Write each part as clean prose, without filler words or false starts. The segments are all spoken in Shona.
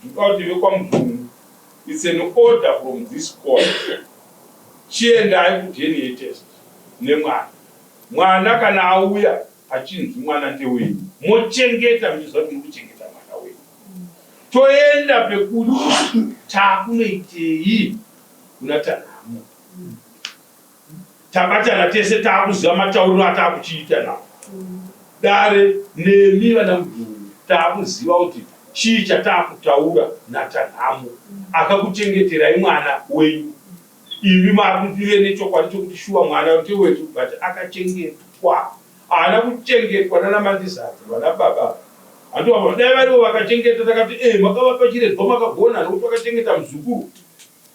Ndikuda kuti vekwaMudhumhu, it's an order from this court, chiendai kuDNA test nemwana. Mwana kana auya achinzi mwana ndewenyu, mochengeta muchiziva kuti muri kuchengeta mwana wenyu. Toenda pekuti takunoitei kuna Tanhamo. Tabatana tese taakuziva matauriro ataakuchiita now. Dare nemi vana Mudhuri taakuziva kuti chii chataakutaura naTanhamo akakuchengeterai mwana wenyu. Imi maakutive nechokwadi chokuti shuwa mwana ndewedu but akachengetwa. Haana kuchengetwa nana Mandizadza vana baba handiwava dai varivo vakachengeta takati eh makavapa chiredzwa makagona nokuti vakachengeta muzukuru.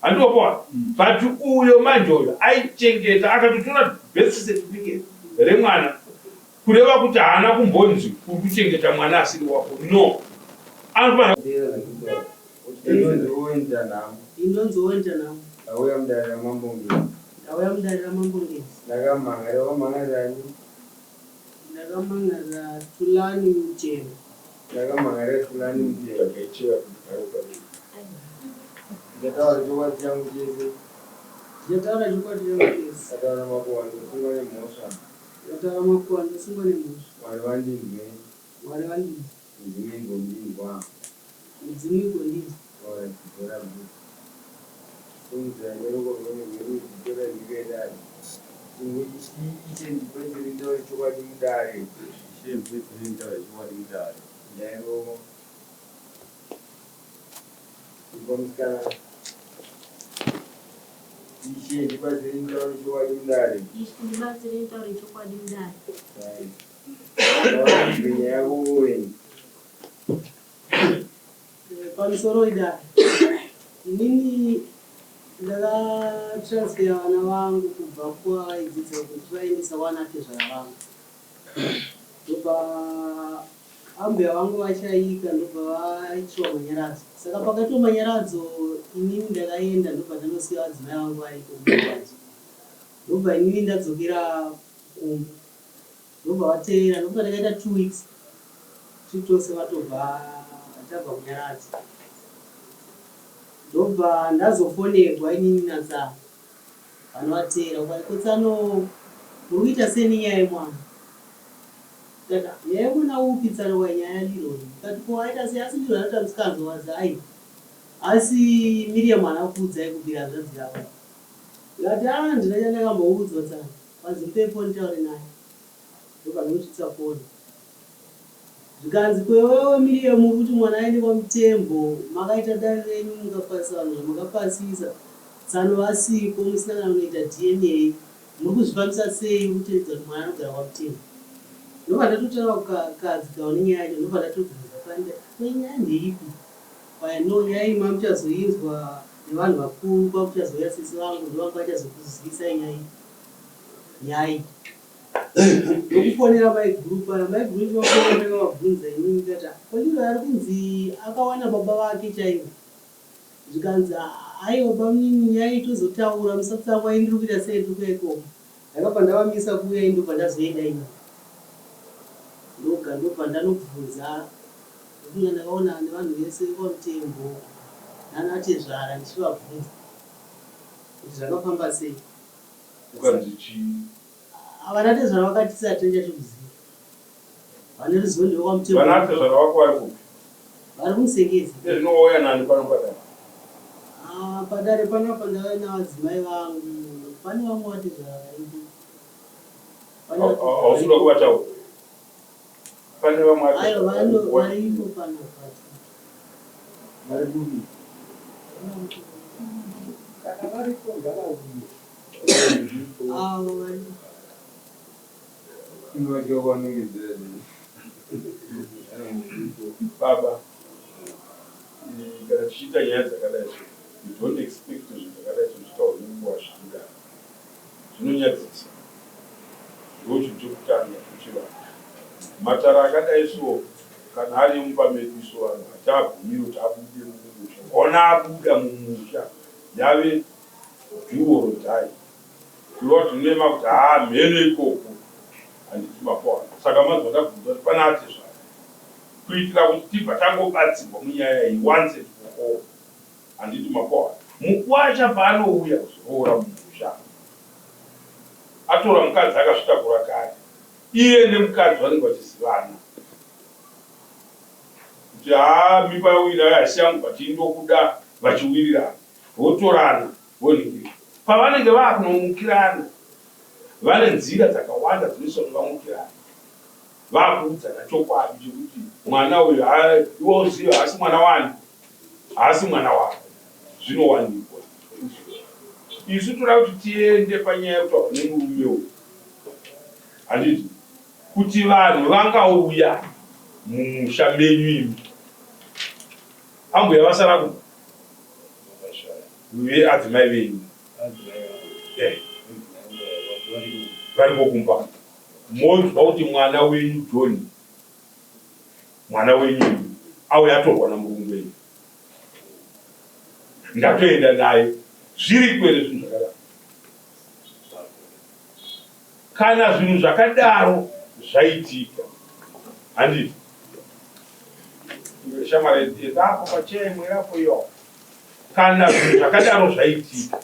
Handiwapoa but uyo manje uyo aichengeta akatotora birth certificate remwana kureva kuti haana kumbonzi uri kuchengeta mwana asiri wako no anofanira Inonzi Owen Tanhamo. Inonzi Owen Tanhamo. Ndauya mudare raMambo Ngezi. Ndauya mudare raMambo Ngezi. Ndakamhan'arira wamhan'arira ani? Ndakamhan'arira Thulani Mutema. Ndakamhan'arira Thulani Mutema. Ndichataura chokwadi changu chese. Ndichataura chokwadi changu chese. Ndataura makuhwa ndosungwa nemhosva. Ndataura makuhwa ndosungwa nemhosva. Mwari vandinzwe. Mwari vandinzwe. Midzimu igondinzwa. Midzimu igondinzwa. Alright, dzora bvudzi. Simudzira neruoko rwenyu rwerudyi tora mhiko yedare. Ishe ndibatsirei nditaure chokwadi mudare. Ishe ndibatsirei nditaure chokwadi mudare. Ndai ruoko. Ipa musikana. Ishe ndibatsirei nditaure chokwadi mudare. Ishe ndibatsirei nditaure chokwadi mudare. Right. Taura nyaya yako Owen. Pamusoro idare. Inini ndakatransfera vana vangu kubva kwavaidzidza uko ndichivaendesa kwana tezvara vangu. Ndobva ambuya vangu vashaika ndobva vaitwa manyaradzo. Saka pakaitwa manyaradzo inini ndakaenda ndobva ndanosiya vadzimai vangu variko kumanyaradzo. Ndobva inini ndadzokera kumba. Ndobva vateera ndokuti ndakaita 2 weeks tiri tose vatobva tabva kunyaradzo. Ndobva ndazofonerwa inini naTsano vanovateera ukati ko Tsano muri kuita sei nenyaya yemwana? Ndikati ah nyaya yemwana upi Tsano wai nyaya yaLeroy. Ndikati ko aita sei asi Leroy anoita musikanzwa wazi aiwa asi Miriam haana kukuudzai kubvira hanzvadzi yavo. Ndikati ah handina chandakamboudzwa Tsano kwanzi mupei foni taure naye. Ndobva ndamusvitsa foni. Zvikanzi ko iwewe Miriam uri kuti mwana aende kwaMutembo makaita dare renyu mukapasisa vanhu zvamakapasisa tsano vasiko musina kana kunoita DNA muri kuzvifambisa sei uri kutevedza kuti mwana anogara kwaMutembo. Ndobva ndatotaura kukadzikawo nenyaya yacho ndobva ndatobvunza kwai ko nyaya ndeipi kwai no nyaya iyi mamuchazoinzwa nevanhu vakuru kwakuchazouya sisi vangu ndovanga vachazokuzivisai nyaya iyi nyaya iyi. Ndokufonera maiguru paya maiguru ndivafonera ndakavabvunza inini ndikati ah, ko Leroy ari kunzi akawana baba vake chaivo zvikanzi aiwa bamunini nyaya iyi tozotaura musatsamwa ini ndiri kuita sei ndiri kuya ikoko ndakabva ndavamisa kuuya ini ndobva ndazoenda ini ndoga ndobva ndanobvunza ndofunga ndakaona nevanhu vese vekwaMutembo nana tezvara ndichivabvunza kuti zvakafamba sei. Ukanzi chii? Vanatezvara vakati sei hatina chatikuziva. Vane ruzivo ndevekwaMutembo. Vanatezvara vako vari kupi? Vari kuMusengezi. Ezvino wauya nani pano padare? Ah, padare panapa ndauya navadzimai vangu. Pane vamwe vatezvara varipo. Hausi kuda kuvataura? Pane vamwe Aiwa, varipo panapa. Vari kupi? Kana varipo ngavauye. Avo varipo. Inotya kwanongedzera zvino. Baba, kana tichiita nyaya dzakadai so, you don't expect zvinhu zvakadai so zvichitaurwa nenguva zvichidaro. Zvinonyadzisa. Ndochinhu chekutanga kuchivanhu. Matare akadai so kana ari emumba medu isu vanhu hatiabvumiri kuti abude mumusha. Ukaona abuda mumusha yave do or die. Kureva kuti unema kuti haa mheno ikoko handiti mapoa. Saka manzwa ndabvunza kuti pana atezvara kuitira kuti tibva tangobatsirwa munyaya iyi once and for all. wako. Handiti makoa. Mukwasha paanouya kuzoroora mumusha atora mukadzi akazvitakura kare, iye nemukadzi vanenge vachizivana kuti haa mimba yauinayo haisi yangu but ini ndokuda, vachiwirirana votorana voningirika. Pavanenge vakunomukirana vane nzira dzakawanda dzinoiswa kuti vamukirane. Vakuudzana chokwadi chekuti mwana uyu haa iwe uzive haasi mwana wani, haasi mwana wako. Zvinowanikwa izvozvo. Isu toda kuti tiende panyaya yekutaurwa nemurume uyu handiti kuti vanhu vangauya mumusha menyu imi ambuya vasara kumba veadzimai venyu eh, variko kumba Monzwa kuti mwana wenyu John mwana wenyu uyu auya atorwa namurungu wenyu ndatoenda naye zviriko here zvinhu zvakadaro kana zvinhu zvakadaro zvaitika handiti shamwari endapo pachemwerapo iyo kana zvinhu zvakadaro zvaitika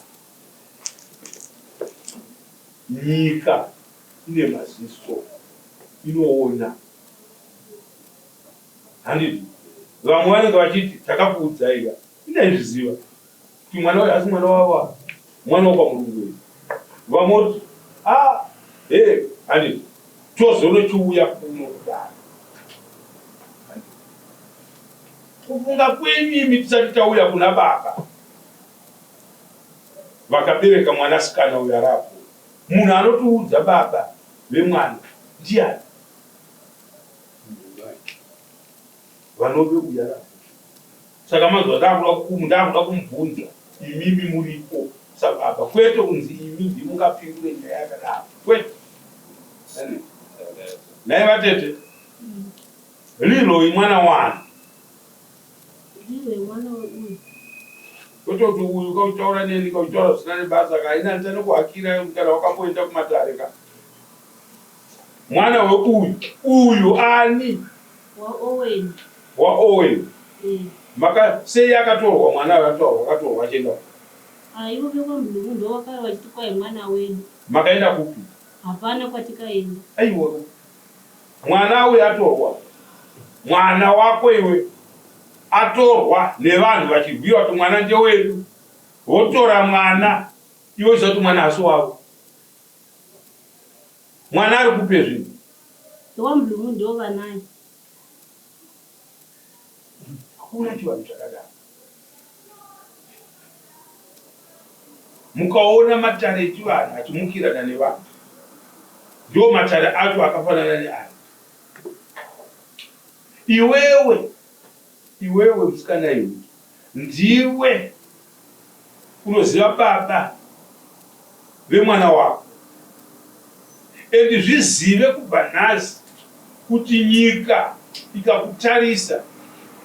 Nyika ine maziso inoona handiti vamwe vanenge vachiti takakuudzai ka indaizviziva kuti mwana uyu asi mwana wavo mwana wekwamurungu uyu vamwe voti a ah, he handiti tozonochiuya kuno kudaro kufunga kwenyu imi tisati tauya kuna baba Vakabereka mwanasikana uyu arapo. Munhu anotiudza baba vemwana ndiani? Vanove uyu arapo. Saka manzwa ndakuda ndakuda kumubvunza imimi muripo sababa kwete kunzi imi ndimungapindure nyaya yakadaro kwete. Nhai vatete Leroy mwana wani? Ndiwe mwana weuyu. Kwete kuti uyu kauchitaura neni kauchitaura zvisina nebasa ka ini handichane kuhakira kana wakamboenda kumatare ka. Mwana weuyu uyu ani? WaOwen. WaOwen. Eh. Maka sei akatorwa mwana uyu atorwa akatorwa achienda kupi? Ah, ivo vekwaMudunhu ndovakauya vachiti kwai mwana wedu. Makaenda kupi? Hapana kwatikaenda. Aiwa. Mwana uyu atorwa. Mwana wako iwe atorwa nevanhu vachirwira kuti mwana ndewedu. Votora mwana iwe uchiziva kuti mwana haasi wavo. Mwana ari kupi zvinhu? NdewaMdlungu ndovanaye. Hakuna chivanhu chakadaro. Mukaona matare echivanhu achimukirana nevanhu ndo matare acho akafanana neaya. Iwewe iwewe musikana iwe ndiwe unoziva baba vemwana wako and zvizive kubva nhasi kuti nyika ikakutarisa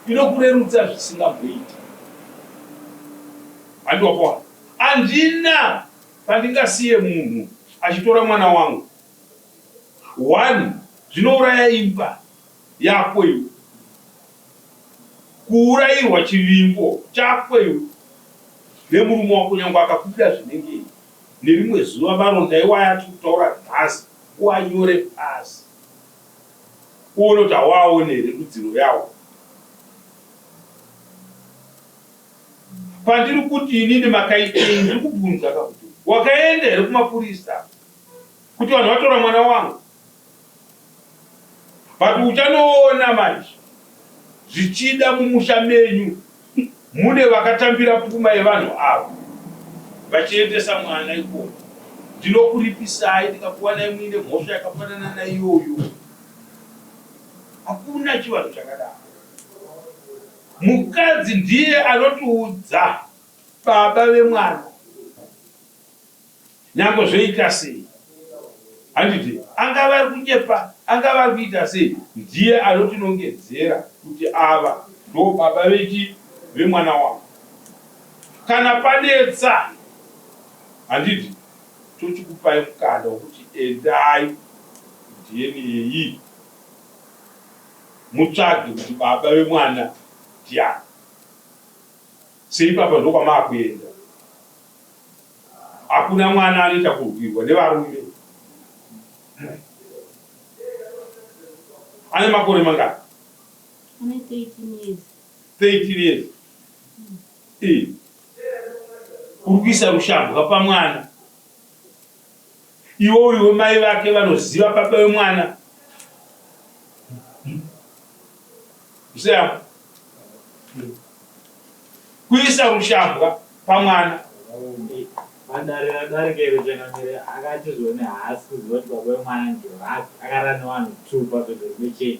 inokurerutsa zvisingamboiti. Handi wapaona? Handina pandingasiye munhu achitora mwana wangu. One, zvinouraya imba yako iwe. Kuurayirwa chivimbo chako iwe nemurume wako nyangwe akakuda zvinengei. Nerimwe zuva maronda iwaya atiri kutaura nhasi uanyore pasi uone kuti hawaaone here dudziro yawo. Pandiri kuti inini makaitei ndiri kubvunza ka kuti wakaenda here kumapurisa kuti vanhu vatora mwana wangu but uchanoona manje zvichida mumusha menyu mune vakatambira pfuma yevanhu ava vachiendesa mwana ikoko ndinokuripisai ndikakuwanai muine mhosva yakafanana naiyoyo hakuna chivanhu chakadaro Mukadzi ndiye anotiudza baba vemwana nyange zvoita sei handiti angava ari kunyepa angava ari kuita sei ndiye anotinongedzera kuti ava ndo baba vechi vemwana wangu kana panetsa handiti tochikupai mukana wekuti endai kuDNA mutsvage kuti baba vemwana ndiani. Seipapa ndokwamaakuenda. Hakuna mwana anoita kurwirwa nevarume. Ane makore mangani? Ane 13 years. 13 years. Eh. Uri kuisa rushambwa pamwana. Iwe uriwe mai vake vanoziva baba vemwana. Museyamwa. Kuisa rushambwa pamwana. Padare radarika iro changamire akati zvone haasi kuziva kuti baba vemwana ndevapi akarara nevanhu two pabhedha rimwe chete.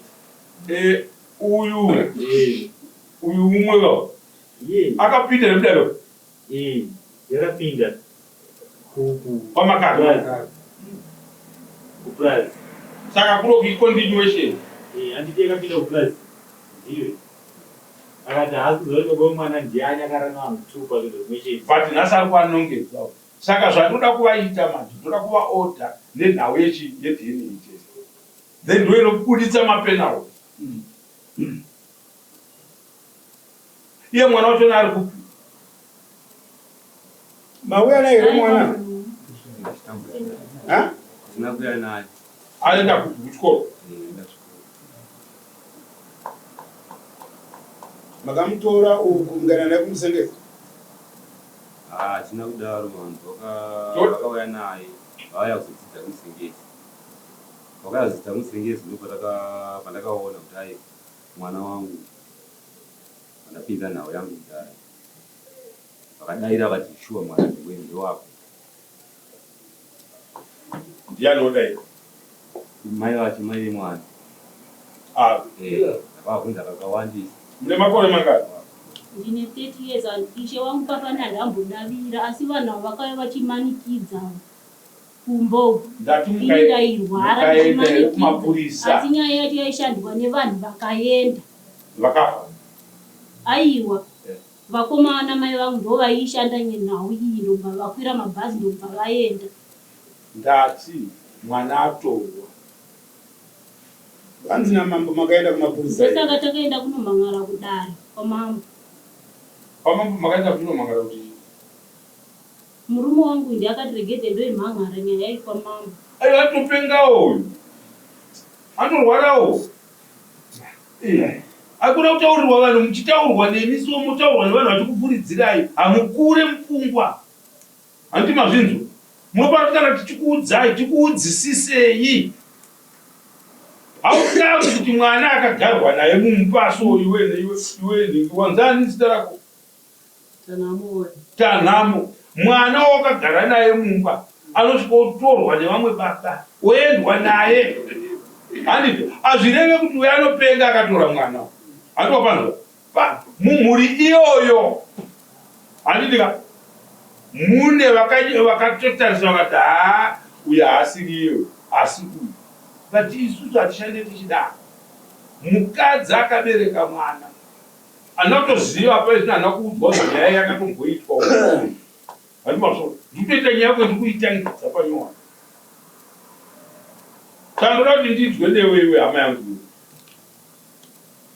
Eh, uyu eh. Uyu umwe va akapinda nemudaro eh, yakapinda kwamakaka kupurazi saka kuno kuicontinuation eh, handiti yakapinda kupurazi ndiyo akati haasi kuziva kuti baba vemwana ndiani akarara nevanhu two pabhedha rimwe chete but nhasi ari kuvanongedza saka zvatoda kuvaita manje toda kuvaorder nenhau yechi yeDNA test then ndo inobuditsa mapenalty Iye mwana wachona ari kupi? Mauya naye here mwana? Ha? Ndina kuya naye. Aenda kupi kuchikoro? Makamutora uku mukana naye kumusengesa? Ah, hatina kudaro mambo. Vakauya naye. Vauya kuzodzidza kumusengesi. Vakauya kuzodzidza kumusengesi ndopandakaona kuti ai mwana wangu Pandapinza nhau yangu kudhara vakadaira vati shuwa mwana ndiwe ndewako. Ndiani odaira? Mai vacho mai vemwana. Ah. Eh, ndakavabvunza kakawandisa. Mune makore mangani? Ndine 30 years and ishe wangu papane handambodavira asi vanhu ava vakauya vachimanikidza kumba uku. Ndati Ini mukai- ndairwara mukaenda here ndichimanikidza kumapurisa? asi nyaya yacho yaishandwa nevanhu vakaenda. Vakafa? Aiwa. Eh. Vakomana mai vangu ndovaishanda nyenhau iyi ndobva vakwira mabhazi ndobva vaenda. Ndati mwana atorwa. Vanzi namambo makaenda kumapurisa here? Ndosaka takaenda kunomhan'ara kudare kwamambo. Kwamambo makaenda kunomhan'ara kuti chii? Murume wangu ndiye akati regedze ndoimhan'ara nyaya iyi kwamambo. Aiwa atopengawo uyu. Anorwarawo. Eh. Hakuna kutaurirwa vanhu muchitaurwa nemi so motaurwa nevanhu vachikuvhuridzirai hamukure mupfungwa. Handiti mazvinzwa? Munofanira kuti kana tichikuudzai tikuudzisisei. Haukawi kuti mwana akagarwa naye mumba so iwe iwe iwe nhingi wanzani zita rako? Tanhamo. Mwana wawakagara naye mumba anosvika otorwa nevamwe baba oendwa naye. Handiti hazvireve kuti uyo anopenga akatora mwana. Handiti wapanzwa? Pa mumhuri iyoyo handiti ka mune vakatotarisa vakati haa uyu haasiriye uyu asi uyu. But isusu hatishande tichidaro. Mukadzi akabereka mwana Handina kutoziva apa izvino handina kuudzwa kuti nyaya yakatomboitwa handi masoro ndikutoita nyaya yako ndikuitangidza panyowani chandoda kuti ndinzwe newe iwe hama yangu iwe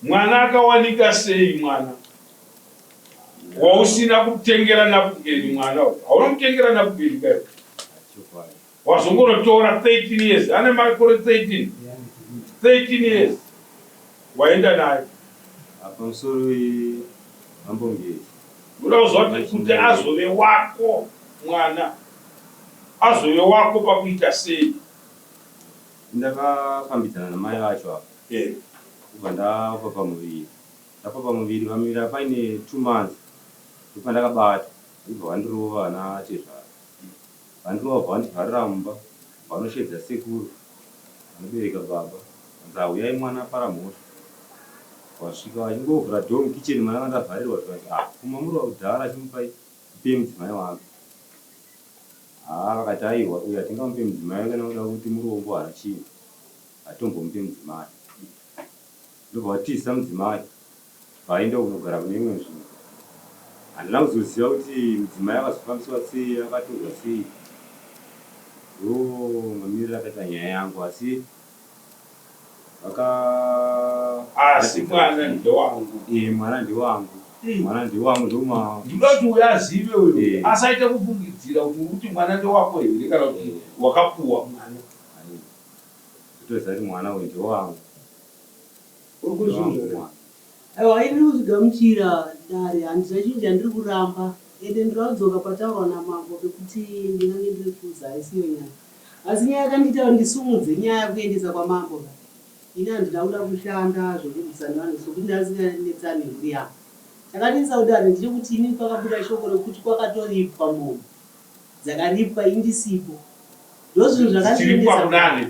mwana akawanika sei mwana wausina kutengera napukeni mwana hauna kutengera napukeni kayo Wazongonotora 13 years ane makore 13 13 years waenda naye. Pamusoro mambo Ngezi. Ndoda kuziva kuti kuti azove wako mwana azove wako pakuita sei. Ndakafambidzana namai vacho apa. Eh. Kubva ndapa pamuviri. Ndapa pamuviri pamuviri paine 2 months ndopandakabata ndobva vandirova vana tezvara. Vandirova vandivharira mumba vanosheedza sekuru vanobereka baba vanzi ahuyai mwana apara mhosva vasvika vachingovhura door mukitchen mandanga ndavharirwa zvikanzi ah ko mamurova kudhara chimupai mupei mudzimai wake haa vakati aiwa uyu hatingamupe mudzimai wake nekuda kwekuti murombo haana chinhu hatombomupe mudzimai ndobva vatizisa mudzimai Vaenda kunogara kune imwe nzvimbo. Handina kuzoziva kuti mudzimai akazofambiswa sei, akatorwa sei. Ndomamiriro akaita nyaya yangu asi vaka Asi mwana ndewangu. Eh, mwana ndewangu. Mwana ndewangu ndoma. Ndinoda kuti uyo azive uyo Eh. asaite kufungidzira kuti uri kuti mwana ndewako here kana kuti Eh. wakapuwa mwana. Aiwa. Ndotoziva kuti mwana uyu ndewangu. Uri kuzvinzwa here? Aiwa ini ndiri kuzvigamuchira dare handina chinhu chandiri kuramba ende ndinoda kudzoka pataurwa namambo pekuti ndingange ndiri fuza haisiyo nyaya asi nyaya yakandiita kuti ndisumudze nyaya kuendesa kwamambo ka ini handina kuda kushanda zvekurwisana nevanhu sokuti ndasinganetsani mhuri yangu chakandinetsa kudare ndechekuti ini pakabuda shoko rekuti kwakatoripwa mombe dzakaripwa ini ndisipo ndozvinhu Dzichiripwa zvakandinetsa kunani?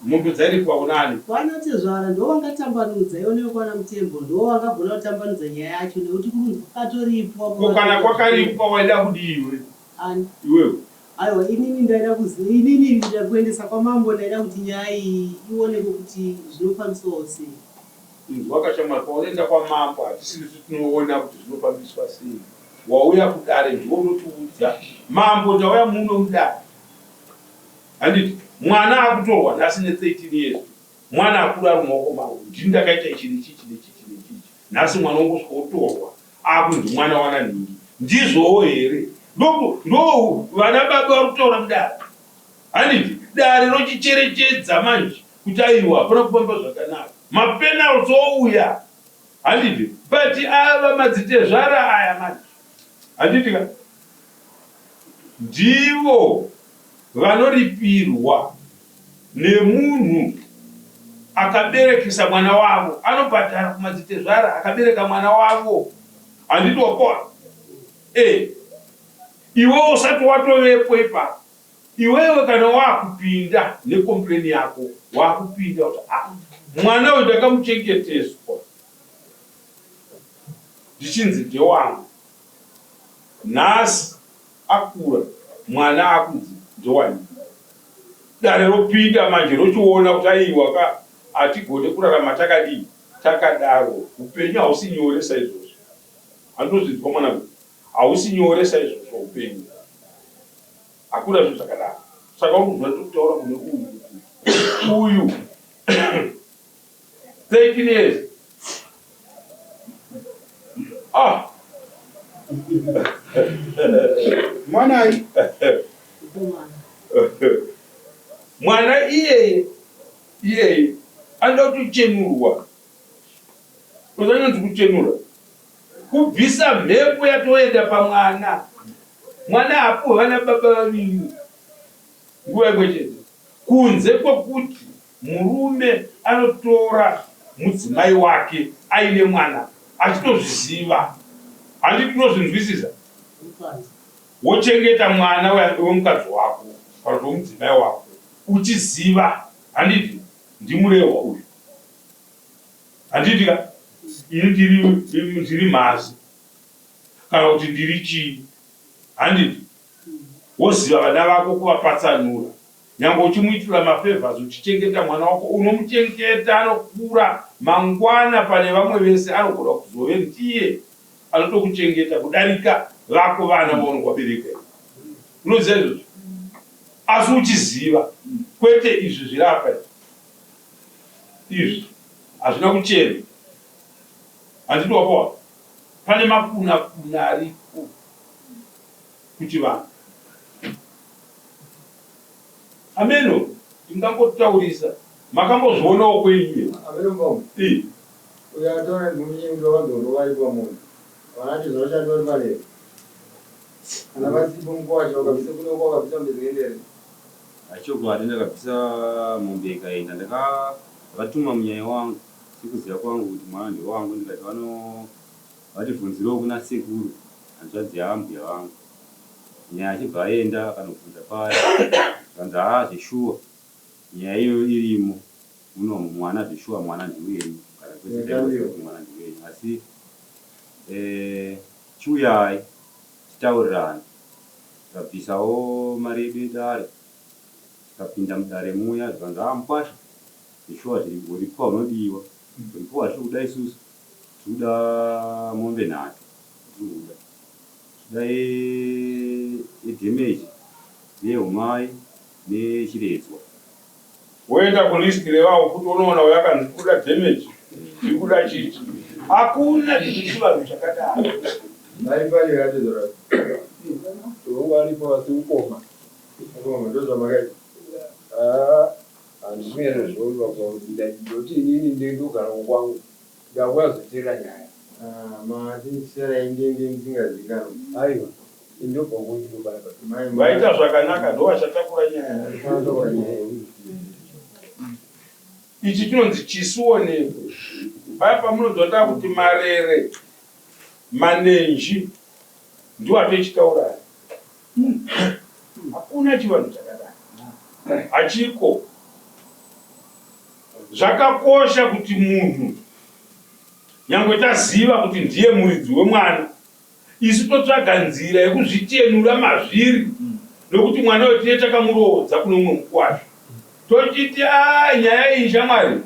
Mombe dzairipwa kunani? Kwana tezvara ndovangatambanudza ivo nevekwana Mutembo ndovangagona kutambanudza nyaya yacho nekuti kunzi kwakatoripwa Ko kana kwakaripwa waida kudii iwe? Ani? Iwewe. Aiwa inini ndaida kuziva inini ndaida kuendesa kwamambo ndaida kuti nyaya iyi ionekwe kuti zvinofambiswawo sei. Inzwa ka shamwari paunoenda kwamambo hatisirisu tinoona kuti zvinofambiswa sei. Wauya kudare ndiwe unotiudza mambo ndauya muno mudare. Handiti mwana akutorwa nhasi ne 13 years mwana akura ari mumaoko mangu ndini ndakaita ichi nechichi nechichi nechichi nhasi mwana ongosvika otorwa akunzi mwana wana nhingi ndizvowo here ndo ndo vana baba vari kutaura mudare handiti dare rochicherechedza manje kuti aiwa hapana kufamba zvakanaka mapenalty ouya handiti but ava madzitezvara aya manje handiti ka Ndivo vanoripirwa nemunhu akaberekesa mwana wavo anobhadhara kumadzitezvara akabereka mwana wavo handiti wapora e iwe usati watovepo ipapo iwewe kana wakupinda nekompleni yako wakupinda kuti ah, mwana uyu ndakamuchengeteswa ndichinzi ndewangu Nhasi akura mwana akunzi ndowani. Dare ropinda manje rochiona kuti aiwa ka hatigone kurarama takadii takadaro. Hupenyu hausi nyore saizvozvo. Handinozvinzwa mwanangu. Hausi nyore saizvozvo hupenyu. Hakuna zvinhu zvakadaro. Saka uri kunzwa ndiri kutaura kune uyu kuti uyu 13 years ah mwanai mwana iyeye iyeye anoda kutochenurwa uzanonzi kuchenura kubvisa mhepo yatoenda pamwana mwana hapuwe vana baba vaviri nguva imwe chete kunze kwekuti Murume anotora mudzimai wake aine mwana achitozviziva handiti unozvinzwisisa wochengeta mwana wemukadzi wako kana kuti wemudzimai wako uchiziva handiti ndimurehwa uyu handiti ka ini ndiri mhazi kana kuti ndiri chii handiti woziva vana vako kuvapatsanura Nyangwe uchimuitira mafavours uchichengeta mwana wako unomuchengeta anokura mangwana pane vamwe vese anogona kuzove ndiye anotokuchengeta kudarika vako vana vaunenge wabereka iwe. Unoziva izvozvo asi uchiziva kwete izvi zviri apa izvi izvi hazvina kuchena handiti wapowa pane makuna kuna ariko kuchivanhu. Ameno ndingangotaurisa makambozvionawo kwenyu here? Ameno mom. Eh. Uyo ataura ndimunyengi wavanzorova ari pamunhu. Vanati zvavashandi vari parere. Kana vasipo mukwasha wakabvisa kuno wakabvisa mombe dzikaenda here? Achokwadi ndakabvisa mombe ikaenda ndakatuma munyai wangu sekuziva kwangu kuti mwana ndewangu ndikati vano Vatibvunzirewo kuna sekuru hanzvadzi yaambuya vangu. Nyaya achibva aenda akanobvunza paya zvikanzi haa zveshuwa nyaya iyoyo irimo munomu mwana zveshuwa mwana ndiwenyu kana kwese taingoziva kuti mwana ndiwenyu asi eh, chiuyai titaurirane tikabvisawo mari yedu yedare tikapinda mudare muya zvikanzi haa mukwasha zveshuwa zviri uripo unodiwa uripo watiri kuda isusu Tikuda mombe nhatu tiri kuda. Tikuda yedhemeji neyehumai neyechiredzwa. Woenda kulist revawo futi wonoona uyo akanzi tiri kuda damage tiri kuda chii chii. Hakuna chinhu chivanhu chakadaro. Mai pane yakatezora. Tongo aripo asi ukoma. Ukoma ndozvamakaita. Ah, handisi kunyanya zvoiva ndoti inini ndogara kwangu. Ndakuya kuzoteerera nyaya. Ah, mati ndisara indenge ndisingazikanwi. Aiwa. Indobva kuchindobara. Vaita zvakanaka ndovachatakura nyaya. Ichi chinonzi chisuonekwe. Paya pamunonzwa takuti marere, manenji ndiwo atochitaura aya. Hakuna chivanhu chakadai. Hachiko. Zvakakosha kuti munhu nyangwe taziva kuti ndiye muridzi wemwana Isu totsvaga nzira yekuzvichenura mazviri nokuti mwana uyu tine takamuroodza kune umwe mukwasha. Tochiti aah nyaya iyi shamwari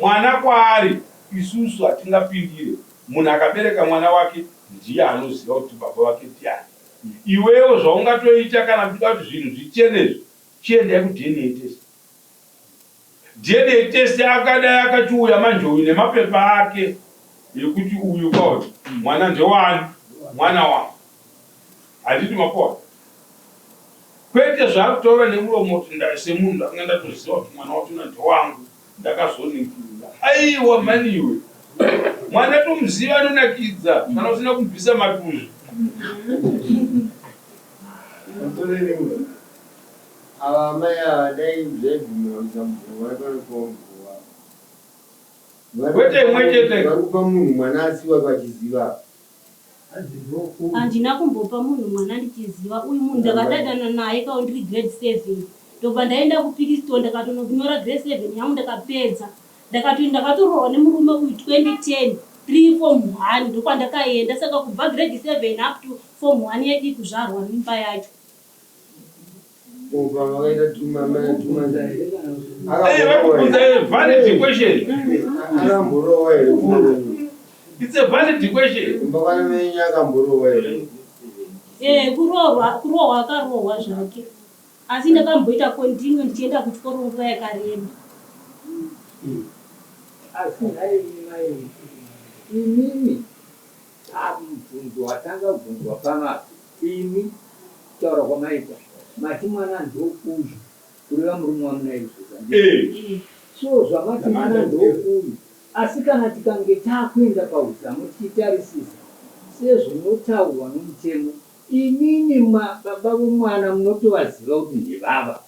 mwana kwaari isusu hatingapindire. Munhu akabereka mwana wake ndiye anoziva kuti baba vake ndiani. Iwewe zvaungatoita kana muchida kuti zvinhu zvichene izvi chiendai kuDNA test. DNA test akadai akachiuya manje uyu nemapepa ake yekuti uyu kwauri mwana ndewani mwana wangu handiti mapoa kwete zvaakutaura nemuromo kuti semunhu ndakanga ndatoziva kuti mwana wachona ndewangu ndakazoningirira aiwa mani iwe mwana tomuziva anonakidza kana usina kumubvisa matuzvi Ava amai ava dai zvaibvumirwa kuisa mubvunzo vaitonepawo mubvunzo wavo. Kwete imwe chete. Vari kupa munhu mwana asi wake vachiziva. Handina kumbopa munhu mwana ndichiziva. Uyu munhu ndakadadana naye kawo ndiri grade 7. Ndobva ndaenda kuPikistone ndakatononyora grade 7 yangu ndakapedza. Ndakati ndakatoroorwa nemurume uyu 2010 ndiri form 1 ndokwandakaenda saka kubva grade 7 up to form 1 yedu kuzvarwa mimba yacho. Valid question. It's a valid question. Eh, kurohwa kurohwa akarohwa zvake asi ndakamboita continue ndichienda kuchikoro nguva yakareba. Asi nhai imi mai imimi Pamubvunzo watanga kubvunzwa pano apa, imi kutaura kwamaita mati mwana ndokuyu kureva murume wamunaye izvozvi handiti? So zvamati mwana ndokuyu asi kana tikange takuenda paudzamu tichitarisisa sezvinotaurwa nomutemo imimi baba vomwana munotovaziva kuti ndevava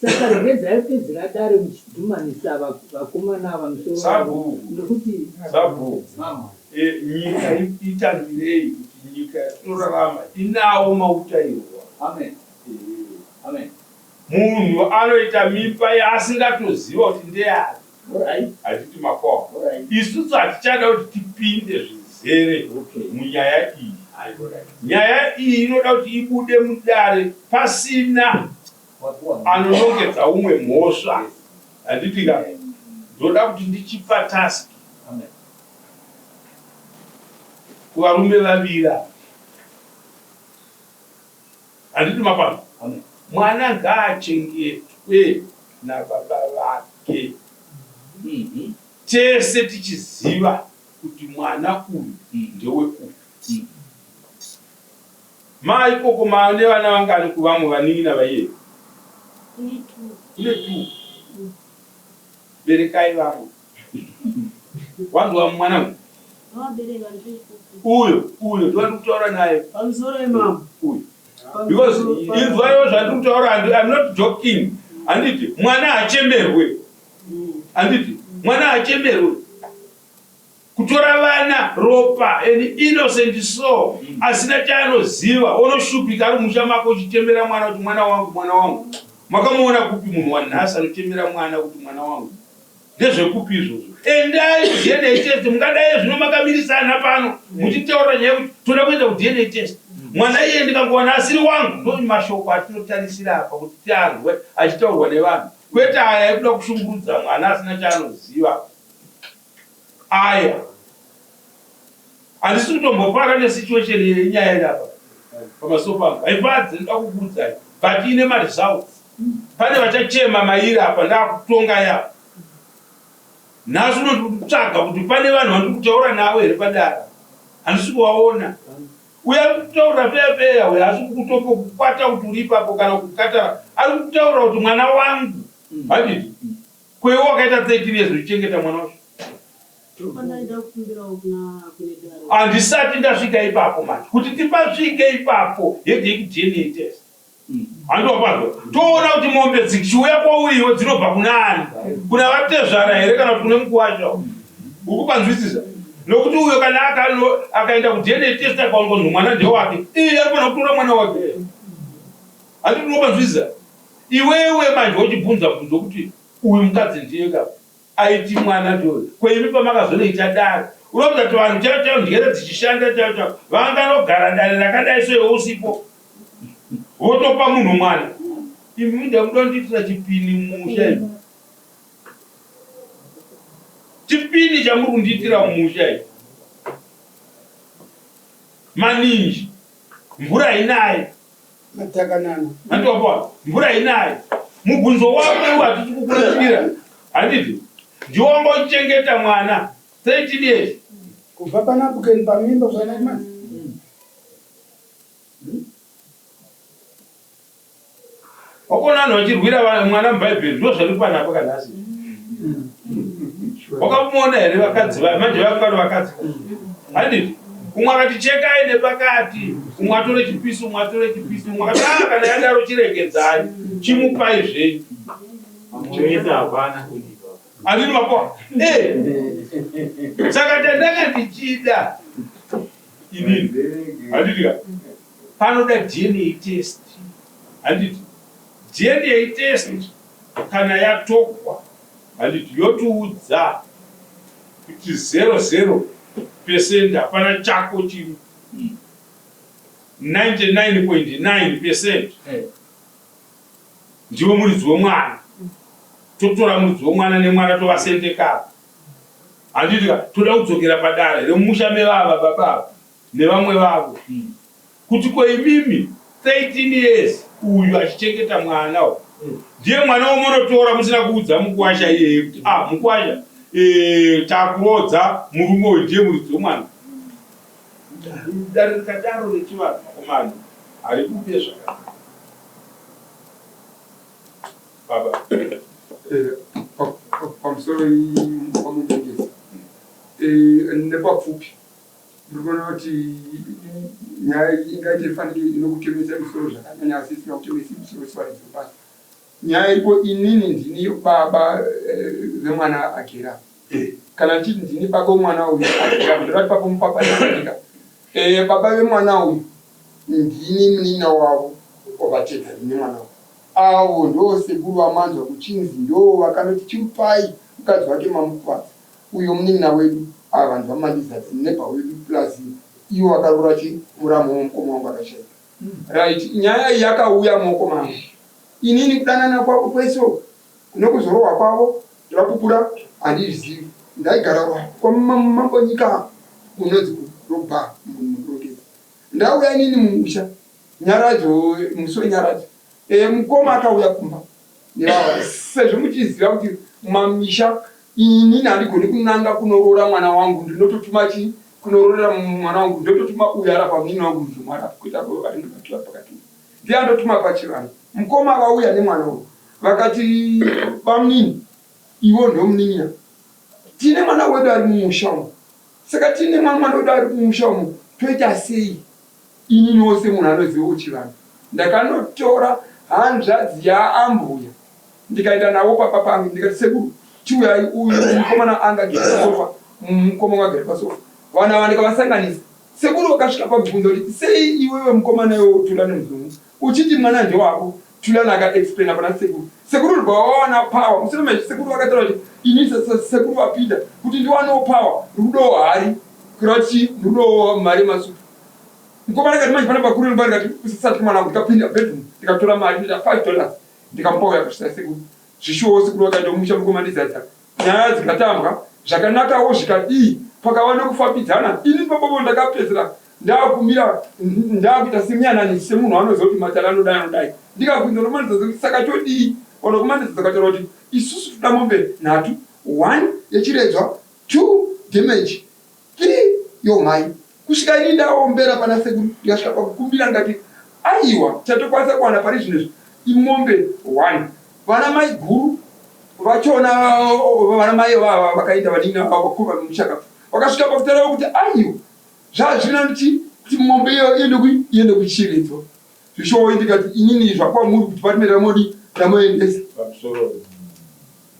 Saka regedzai kupedzera dare muchidhumanisa vakomana ava misoro yavo Sabhuku, nekuti sabhuku, mama. e, nyika itambirei kuti nyika yatinorarama inawo mautairwa. Amen. Amen. Munhu anoita mimba yaasingatoziva kuti ndeyani. Alright. Hatiti makowa. Alright. Isusu hatichada kuti tipinde zvizere Okay. munyaya iyi. Alright. Nyaya iyi inoda kuti ibude mudare pasina anonongedza umwe mhosva handiti ka ndoda kuti ndichipa task kuvarume vaviri ava handiti mapano mwana ngaachengetwe nababa vake mhm. tese tichiziva kuti mwana uyu ndewekupi Mai ikoko mane vana vangani kuvamwe vanin'ina vaiye? Kune two. Kune two. Berekai vamwe. Wanzwa mwanangu? Vabereka ndiri Uyo, uyo ndowandiri kutaura naye. Pamusoro imambo. Uyo. Because inzwaiwo zvandiri kutaura I'm not joking. Handiti mwana hachemerwe. Handiti mwana hachemerwe. Kutora vana ropa an innocent soul asina chaanoziva onoshupika ari musha mako uchichemera mwana kuti mwana wangu mwana wangu. Makamuona kupi munhu wanhasi anochemera mwana kuti mwana wangu? Ndezvekupi izvozvo? Endai kuDNA test mungadai zvino makamirisana pano muchitaura nyaya yekuti toda kuenda kuDNA test. Mwana iye ndikangowana asiri wangu ndo mashoko atinotarisira apa kuti tianzwe achitaurwa nevanhu kwete aya ekuda kushungurudza mwana asina chaanoziva. Aya handisi kutombofara nesituation yenyaya iri apa pamaso pangu haifadzi ndoda kukuudzai but ine maresults pane vachachema mairi apa ndakutonga yapa. Nhasi uno ndiri kutsvaga kuti pane vanhu vandiri kutaura navo here padare. Handisi kuvaona. Uyo ari kutaura peya peya uyo haasi kukutombokukwata kuti uri ipapo kana kukatara. Ari kutaura kuti mwana wangu. Handiti? Ko iwe wakaita 13 years uchichengeta mwana wacho? Handisati ndasvika ipapo manje. Kuti tipasvike ipapo heading kuDNA test. Handiwapanzwa. Toona kuti mombe dzichiuya kwauri iwe dzinobva kuna ani? Kuna vatezvara here kana kuti kune mukuwasha? Uri kupanzwisisa? Nokuti uyo kana akaenda kuDNA test akaonekwa kuti mwana ndewake, iye anofanira kutora mwana wake. Handiti unopanzwisisa? Iwewe manje wochibvunza bvunzo kuti uyu mukadzi ndiye ka aiti mwana ndiwe. Ko imi pamakazonoita dare unofunga kuti vanhu chaivo chaivo njere dzichishanda chaivo chaivo vanganogara dare rakadai so iwe usipo votopa munhu mwana imi muda muda kundiitira chipini mumusha imi chipini chamuri kundiitira mumusha imi maninji mvura hainaye Matakanana. Handiwapawa. Mvura inaye. Mubvunzo wako iwe hatisi kukurasira. Handiti? Ndiwe wanga uchichengeta mwana 13 years. Kubva pana Bukeni pamimba kusvika 9 months. Wakaona vanhu vachirwira mwana mubhaibheri ndo zviri panapa kanhasi. Wakamuona here vakadzi vaya manje vanga vari vakadzi. Handiti? Umwe akati chekai nepakati, umwe atore chipisi, umwe atore chipisi, umwe akati ah kana yadaro chiregedzai, chimupai zvenyu. Vese hapana kudiwa. Handiti mapoa? Eh. Saka chandanga ndichida inini. Handiti ka? Panoda DNA test. Handiti? DNA test kana yatokwa handiti yotiudza kuti zero zero percent hapana chako chiri 99.9 percent ndiwe muridzi wemwana totora muridzi wemwana nemwana tovasendeka handiti ka toda kudzokera padare remumusha mevava baba ava nevamwe vavo kuti ko imimi 13 years uyu achichengeta mwana uyu ndiye mwana wamunotora musina kuudza mukuwasha iyeye kuti ah mukuwasha eh, takuroodza murume uyu ndiye muridzi wemwana dare rikadaro rechivanhu vakomana harikupe zvakanaka baba eh, pamusoro pamubengezi eh, nepapfupi Ndiri kuona kuti nyaya iyi ingaite fanike inokutemesa musoro zvakanyanya asi isina kutemesi musoro sevaridzi vebasa. Nyaya iripo inini ndini baba eh, vemwana agera. Eh. Kana ndichiti ndini baba wemwana uyu agera ndinoti papo mupapa nenyika. Eh, baba vemwana uyu ndini munin'ina wavo wavatedza ndini mwana uyu. Avo ndo sekuru vamanzwa kuchinzi ndo vakanoti chimupai mukadzi wake mamukuvadza. Uyo munin'ina wedu ava vanhu vaMalizadzi neighbor wedu plus ivo vakaroora chi muramu wemukoma wangu akashaika. Right nyaya iyi yakauya mumaoko mangu inini kudanana kwavo kwese uku nekuzorohwa kwavo ndavapupura handizvizivi ndaigara kwamambo nyika kunonzi kurobha murongedzi ndauya inini mumusha nyaradzo musi wenyaradzo e, mukoma akauya kumba nevava sezvo muchiziva kuti mamisha Inini handigoni kunanga kunoroora mwana wangu ndinototuma chii kunoroorera mwana wangu ndototuma uyu arapa munin'ina wangu muzvimwe arapa kuita arindobatura pakati ndiye andotuma pachivanhu mukoma vauya nemwana uyu vakati bamunini iwo ndomunin'ina tine mwana wedu ari mumusha umu saka tine mwana wedu ari mumusha umu toita sei Ininiwo semunhu anozivawo chivanhu ndakanotora hanzvadzi yaambuya ndikaenda navo pamba pangu ndikati sekuru chiuyai uyu mukomana anga agere pasofa mukoma wangu agere pasofa vanhu ava ndikavasanganisa sekuru vakasvika pakubvunza kuti sei iwewe mukomana iwewe Thulani Mzungu uchiti mwana ndewako Thulani akaexplaina pana sekuru sekuru ndobva vawana power mushure mezvo sekuru vakataura kuti ini sekuru vapinda kuti ndiwanewo power ndikudawo hari kureva kuti ndikudawo mari yemasupa Mukomana akati manje pana bakuru imba ndikati usisati mwana wangu ndikapinda bedroom ndikatora mari ndoita $5 ndikamupa uya akasvitsa sekuru. Zvishuwo sekuru vakaenda kumusha mukoma ndizadza nyaya dzikatambwa zvakanakawo zvikadii pakava nekufambidzana ini papapo ndakapedzera ndakumira ndakuita semuyananisi semunhu anoziva kuti matare anodai anodai ndikabvunza nokumanidza saka todii vanokumanidza dzakataura kuti isusu toda mombe nhatu. One yechiredzwa, two damage, three youmai. Kusvika ini ndaombera pana sekuru ndikasvika pakukumbira ndikati aiwa chatokwanisa kuwana pari zvino izvi imombe one. Vana mai guru vachona vana mai vava vakaenda vanin'ina vavo vakuru vamushakabvu vakasvika pakutaura kuti aiwa zvazvina kuti kuti mombe iyo iende iende kuchiredzwa. Zvishowo ndikati inini zvakwamuri kuti department ramodi ramoendesa. Pamusoro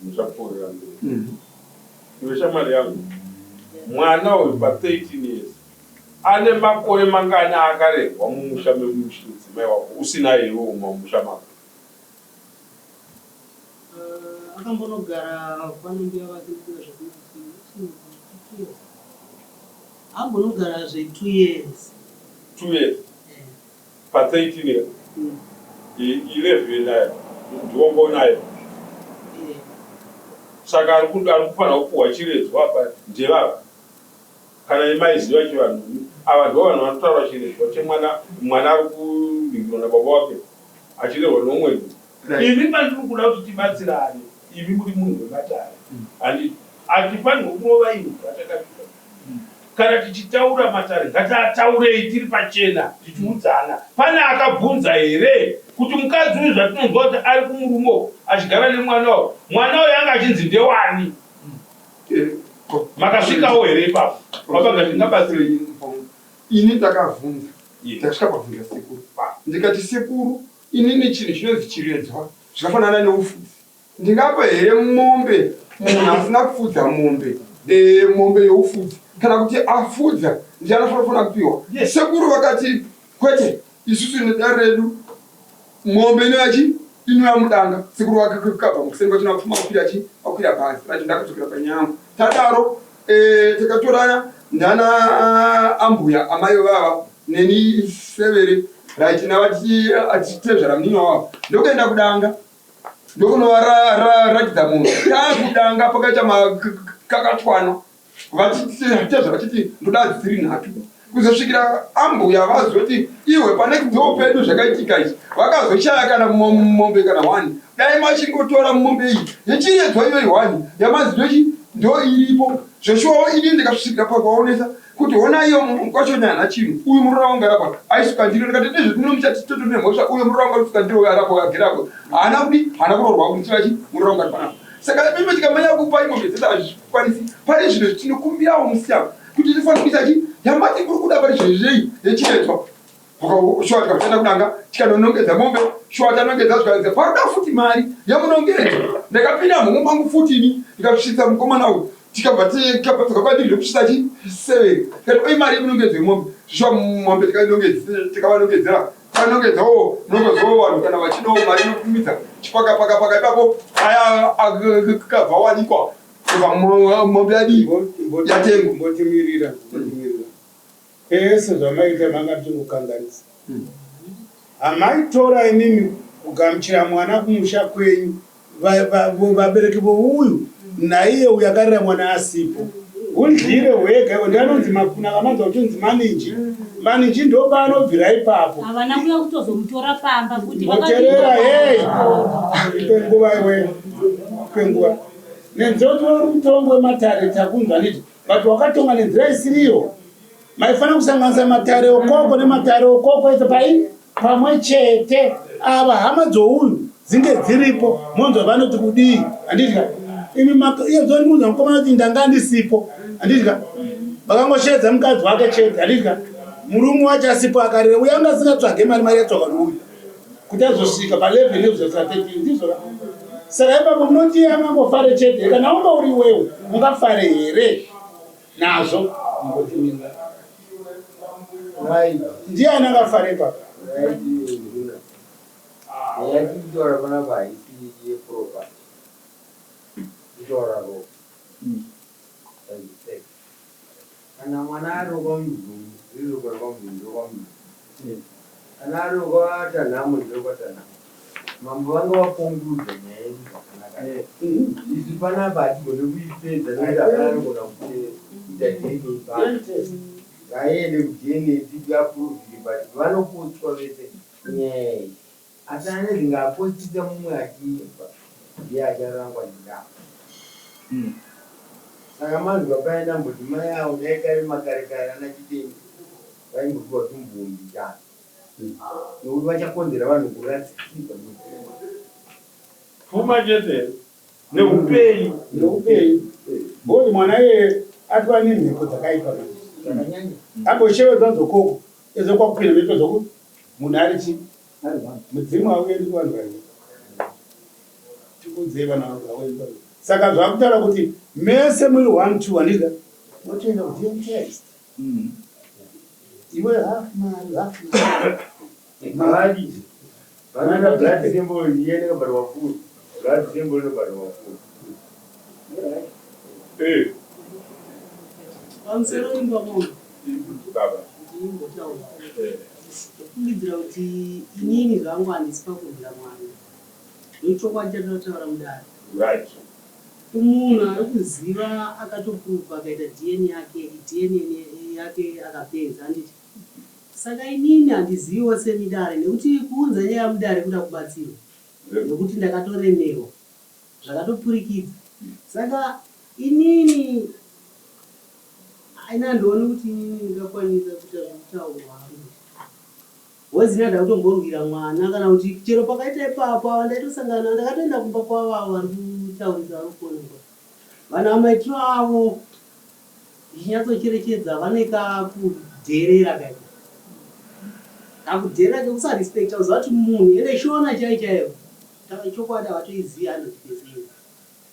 musapfuurira mberi. Iwe shamwari yangu, mwana uyu pa 13 years ane makore mangani aakarerwa mumusha memudzimai wako usina iwe mumusha mako? Akambonogara kwana mbuya vake kuya zvakunzi ambonogara zve 2 years. 2 years? Pa 13 here? 11 aya ndiwonga unayo. Saka ari kufanira kupuhwa chiredzwa apa ndevava. Kana maiziva chivanhu ava ndivo vanhu vanotaura chiredzwa chemwana mwana ari kuningirwa nababa wake achirerwa neumwe. Ini pandiri kuda kuti tibatsirane imi muri munhu wematare handiti hatifanirwe kurova imbwa takapika. Kana tichitaura matare ngatiataurei tiri pachena tichiudzana. Pane akabvunza here kuti mukadzi uyu zvatinonzwa kuti ari kumurume uku achigara nemwana uyu, mwana uyu anga achinzi ndewani? Makasvikawo here ipapo? Baba ngatingabatsirei. Ini ndakavhunza, ndakasvika pavhunza sekuru ndikati sekuru inini chinhu chinonzi chiredzwa zvakafanana neufudzi Ndingapa here mombe munhu asina kufudza mombe e, mombe youfudzi kana kuti afudza ndiye anofanira kupiwa? Yes. Sekuru vakati kwete, isusu nedare redu mombe inouya chi inouya mudanga. Sekuru vakabva mukuseni kwachona vapfuma vakwira chi vakwira bhazi racho ndakudzokera panyaya yangu. Tadaro e, takatorana ndana ambuya amai vava neni severe right navati atitezvara munin'ina wavo ndokuenda kudanga ndokunovaratidza munhu taakudanga pakaita makakatwana vachitezva vachiti ndoda dziri nhatu kuzosvikira ambuya vazoti iwe pane kudzoo pedu zvakaitika izvi vakazoshaya kana mombe kana one dai machingotora mombe iyi yechiredzwa iyoyi one yamanzi ndochi ndo iripo zveshuwawo ini ndikasvikira pakuvaonesa Kuti hona iyo kwacho nyana chinhu uyu muroora wangu arapa aisuka ndiro ndikati nezve muchati toto nemhosva uyo muroora wangu arikusuka ndiro uyo arapa agere apo haana kudi haana kuroorwa kuti vachi muroora wangu ari panapa saka mimi tikamanya kupa imwe mhedzesa hazvikwanisi pari zvino tinokumbirawo musiyano kuti tifanira kuita chi yamati kuri kuda pari zvino zvei yechiredzwa shuwa tikatenda kudanga tikanonongedza mombe shuwa tanongedza zvikanzi pakuda futi mari yemunongedzo ndakapinda mhomho mangu futi ini ndikasvitsa mukomana uyu tikabva tikabva ndokusvitsa chi severi tikati oi mari yemunongedzo yemombe shuwa mombe tikavanongedzera tanongedzawo munongedzawo vanhu kana vachidawo mari inokumidza chipakapakapaka ipapo aya akabva wanikwa kubva mombe yadii yatengwa mbotimirira mbotimirira Pese zvamaita manga muchingokanganisa. Hamaitora imimi kugamuchira mwana kumusha kwenyu vabereki vouyu naiye uyu akarera mwana asipo. Hundyire hwega iwe ndianonzi makuna vamanzwa kuchinzi maninji. Maninji ndopaanobvira ipapo. Havana kuya kutozomutora pamba futi Moterera hey. Ipe nguva iwe. Ipe nguva. Nenzira kuti uri mutongo wematare takunzwa nditi but wakatonga nenzira isiriyo maifanira kusanganisa matare okoko nematare okoko ese pai pamwe chete ava hama dzouyu dzinge dziripo monzwa vanoti kudii handitya imi iyezondiudza mukomana kuti ndanga ndisipo handitya vakangosheedza mukadzi wake chete handitya murume wacho asipo akarira uyo anga asingatsvage mari mari yatsvaka nouyu kuti azosvika palevel yekuzosvika 13 ndizvo saka ipapo munoti iye angangofare chete kana wanga uri iwewe ungafare here nazvo ndiani angafare ipapo yatikutora panapa haisi yeproperty kutora ropa Kana mwana ari wekwaMuzungu, riri ropa rekwaMuzungu nderekwaMuzungu. Kana ari wekwaTanhamo nderekwaTanhamo. Mambo vanga vakonkurudha nyaya yedu zvakanaka. Isu panapa hatigone kuipedza nekuti hapana anogona kuita DNA pano. Ngaiende kuDNA tiapuruvhike but vanopotswa vese nyaya iyi. Asi ane ringaapostisa mumwe achiimba ndiye acharangwa nendaa. Saka manzwa paya ndamboti mai avo dai kare makare kare ana Chitende vaimbopiwa tumbumbi chana nokuti vachakonzera vanhu kurasikirwa nepfuma. Pfuma chete here neupenyu. Neupenyu because mwana iyeye atova nemhepo dzakaipa manje. Zvakanyanya. Amboshevedzwa dzokoko ezo kwakupinda mhepo dzoku munhu ari chii mudzimu hauendi kuvanhu vaviri tikuudzei vana vangu hauendi kuvanhu saka zvakutaura kuti mese muri one two handika motoenda kuDNA test iwe half mari half mari vanoda blood sample iye inobhadharwa full blood sample inobhadharwa full. Eh. Pamusoro imba munhu. Baba. Ndimbotaura. Ndofungidzira kuti inini zvangu handisi pakurwira mwana. Ndochokwadi chandinotaura mudare. Right. Kumunhu ari kuziva akatoprova akaita DNA yake, DNA yake akapedza handiti? Saka inini handiziviwo semi dare nekuti kuunza nyaya mudare kuda kubatsirwa nekuti ndakatoremerwa zvakatopfurikidza. Saka inini ini handioni kuti inini ndingakwanisa kuita zvekutaurwa hangu. Hozi ini handida kutomborwira mwana kana kuti chero pakaita ipapo ava ndaitosangana ndakatoenda kumba kwavo avo vari kutaurisa vari kuonekwa. Vanhu ava maitiro avo ndichinyatsocherechedza vane kakudherera kaiko. Kakudherera kekusarespecta kuziva kuti munhu ende shona chaiyo chaiyo Taura chokwadi havatoizivi 100%.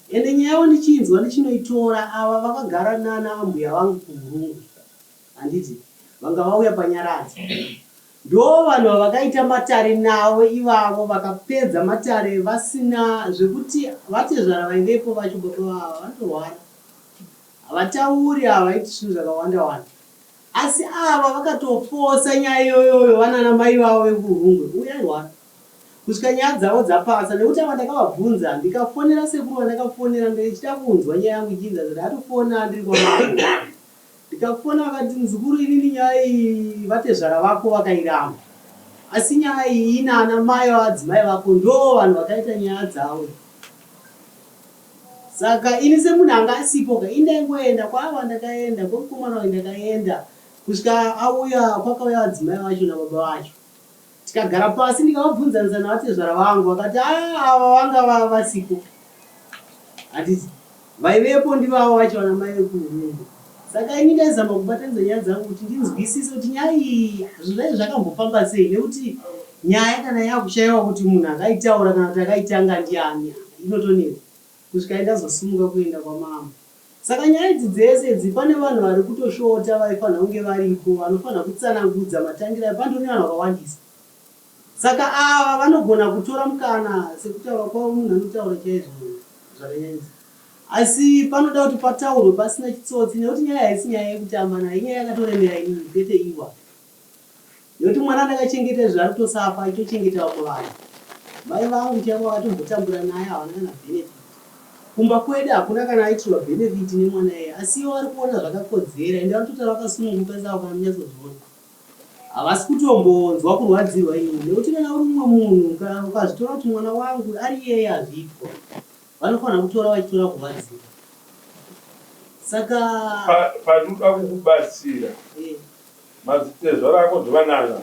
Ende nyaya yavo ndichinzwa ndichinoitora ava vakagara nana ambuya vangu kuHurungwe handiti vanga vauya panyaradzo ndoo vanhu vavakaita matare navo ivavo vakapedza matare vasina zvekuti vatezvara vaivepo vacho baba vava vanotorwara havatauri havaiti zvinhu zvakawanda wanda Asi ava vakatofosa nyaya iyoyoyo vanana mai vavo vekuHurungwe uye airwara kusvika nyaya dzavo dzapasa nekuti ava ndakavabvunza ndikafonera sekuru vandakafonera ndichida kunzwa nyaya yangu ichinzi ndakatofona ndiri kwamambo ndikafona vakati muzukuru inini nyaya iyi vatezvara vako vakairamba asi nyaya iyi ina ana mai vavadzimai vako ndo vanhu vakaita nyaya dzavo Saka ini semunhu anga asipo ka ini ndaingoenda kwaava ndakaenda kwemukomana uyu ndakaenda kusvika auya kwakauya vadzimai vacho nababa vacho tikagara pasi ndikavabvunzanisa navatezvara vangu vakati aa ava vanga va vasiko handiti vaivepo ndivavo vacho vana mai vekuhurungwe saka ini ndaizama kubatanidza nyaya dzangu kuti ndinzwisise kuti nyaya iyi zvinhu zvacho zvakambofamba sei nekuti nyaya kana yakushaiwa kuti munhu akaitaura kana kuti akaitanga ndiani inotonetsa kusvika ndazosimuka kuenda kwamambo. Saka nyaya idzi dzese idzi pane vanhu vari kutoshota vaifanira kunge varipo vanofanira kutsanangudza matangiro ayo pandori nevanhu vakawandisa. Saka ava vanogona kutora mukana sekutaura kwavo munhu anotaura chaizvo zvakanyanyisa. Asi panoda kuti pataurwe pasina chitsotsi nekuti nyaya haisi nyaya yekutamba nayo inyaya yakatoremera inini kwete ivo ava. Nekuti mwana andakachengeta izvi ari kutosafa achitochengeta vamwe vanhu. Mai vangu chaivo vakatombotambura naye havana kana benefit. Kumba kwedu hakuna kana aitirwa benefit nemwana iyeye asi ivo vari kuona zvakakodzera ende vanototaura vakasununguka saka kana munyatsozviona havasi kutombonzwa kurwadzirwa inini nekuti kana uri mumwe munhu kana ukazvitora kuti mwana wangu ari iyeye hazviitwa vanofanira kutora vachitora kurwadziwa saka Pandinoda kukubatsira eh. Madzitezvara ako ndivanana?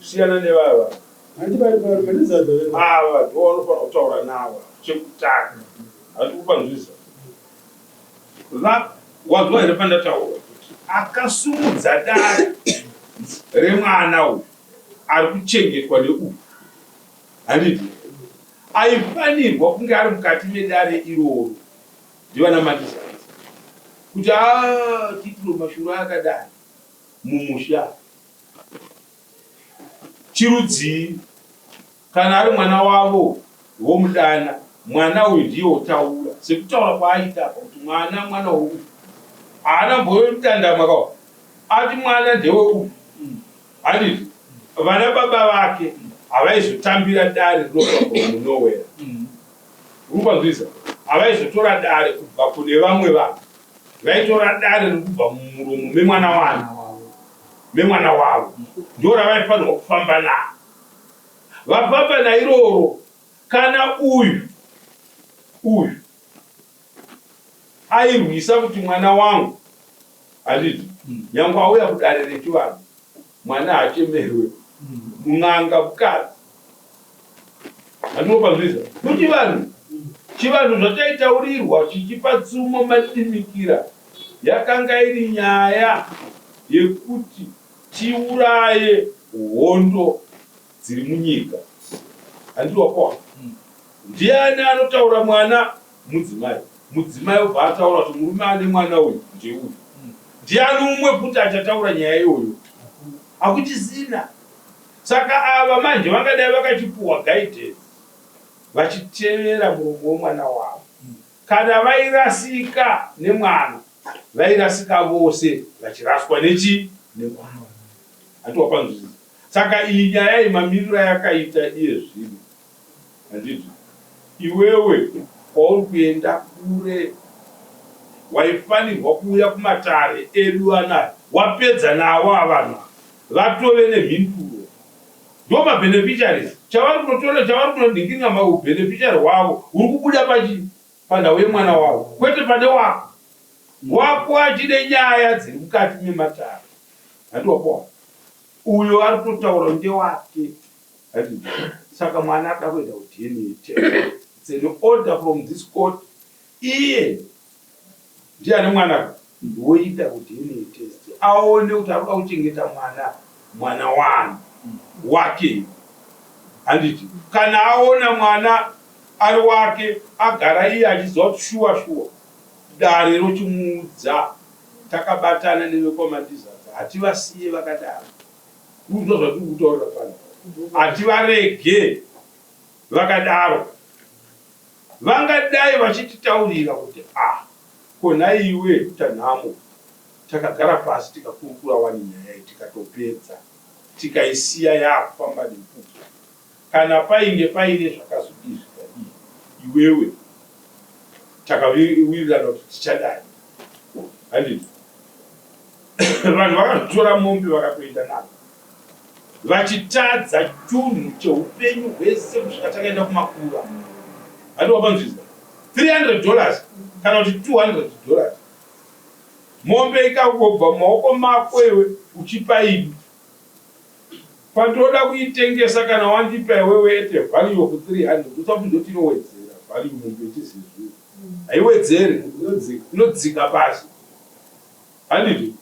Siyana nevava. Ava ndivo vanofanira kutaura navo chekutanga. Handi kupanzwisa. Wanzwa here pandataura kuti akasumudza dare remwana uyu ari kuchengetwa neuyu. Handiti? Aifanirwa kunge ari mukati medare iroro. Ndivana Mandizadza kuti aah tiitiro mashura akadai mumusha chirudzii kana ari mwana wavo vomudana mwana uyu ndiye otaura sekutaura kwaaita apa kuti mwana mwana weuyu haana mbotandama kawa ati mwana ndeweuyu handiti vana baba vake havaizotambira dare rinobva from nowhere Uri kupanzwisa? Havaizotora dare kubva kune vamwe vanhu. Vaitora dare riri kubva mumuromo memwana wani? Memwana wavo. Ndo ravaifanirwa kufamba naro. Vafamba nairoro, kana uyu Uyu airwisa kuti mwana wangu handiti nyangwe auya kudare rechivanhu mwana haachemerwe mun'anga mukadzi handinopanzwisa kuchivanhu chivanhu zvachaitaurirwa chichipa tsumo madimikira yakanga iri nyaya yekuti tiuraye hondo dziri munyika handiti wakohwa ndiani anotaura mwana mudzimai mudzimai obva ataura kuti murume ane mwana uyu ndeuyu ndiani umwe futi achataura nyaya iyoyo hakuchisina saka ava manje vangadai vakachipuhwa guidance vachitevera muromo wemwana wavo kana vairasika nemwana vairasika vose vachiraswa nechi nemwana hati wapanzwisisa Saka iyi nyaya iyi mamiriro ayakaita iye zvino handiti iwewe kwauri kuenda kure waifanirwa kuuya kumatare edu anaya wapedza navo avanhu ava vatove nemhinduro ndo mabeneficiaries chavari kunotora chavari kunonhingirira mabeneficiary hwavo huri kubuda pachi panhau yemwana wavo kwete pane wako wako achine nyaya dziri mukati mematare handi wakowa Uyo ari kutotaura ndewake saka mwana arikuda kuenda kuDNA test. It's an order from this court. Iye ndiye ane mwana woita kuDNA test aone kuti arikuda kuchengeta mwana mwana wani wake handiti kana aona mwana ari wake agara iye achiziva kuti shuwa shuwa dare rochimuudza Takabatana nevekwaMandizadza hativasiye vakadaro. Ndizvo zvatiri kutaurira pano. Hativarege vakadaro. Vangadai vachititaurira kuti ah ko nhaiwe Tanhamo takagara pasi tikakurukura wani nyaya iyi tikatopedza tikaisiya yakufamba nemupupuru. Kana painge paine zvakazodii zvikadii iwewe takawirirana kuti tichadai handiti vanhu vakatotora mombe vakatoenda nadzo vachitadza chunhu cheupenyu hwese kusvika takaenda kumakura handi wapanzvisa 300 dollars kana kuti 200 dollars mombe ikangobva mumaoko mako iwe uchipa ini Pandoda kuitengesa kana wandipa iwewe at a value of 300 usafunge kuti inowedzera value mombe ichizizuru haiwedzere inodzika pasi handiti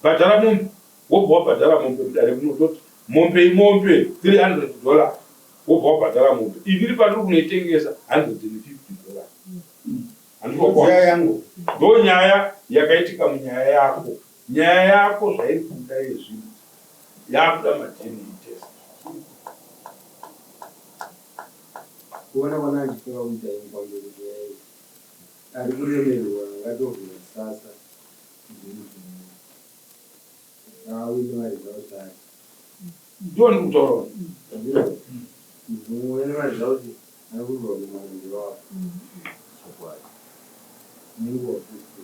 bhadhara mombe wobva wabhadhara mombe mudare muno toti mombe imombe 300 dollars wobva wabhadhara mombe inini pandiri kunoitengesa 150 dollars handiti yangu ndo nyaya yakaitika munyaya yako Nyaya yako zvairi kuda iyezvino yakuda maDNA test. Kuona kwana achifunga kuita imbwa ngekuti yayi ari kuremerwa angatovhura sasa zvinhu zvimwe ngaawine maresults ake. Ndiwo ndikutaura. Mumwe nemaresults ari kurwa kumwana ndewako. Chokwadi. Nenguva futi.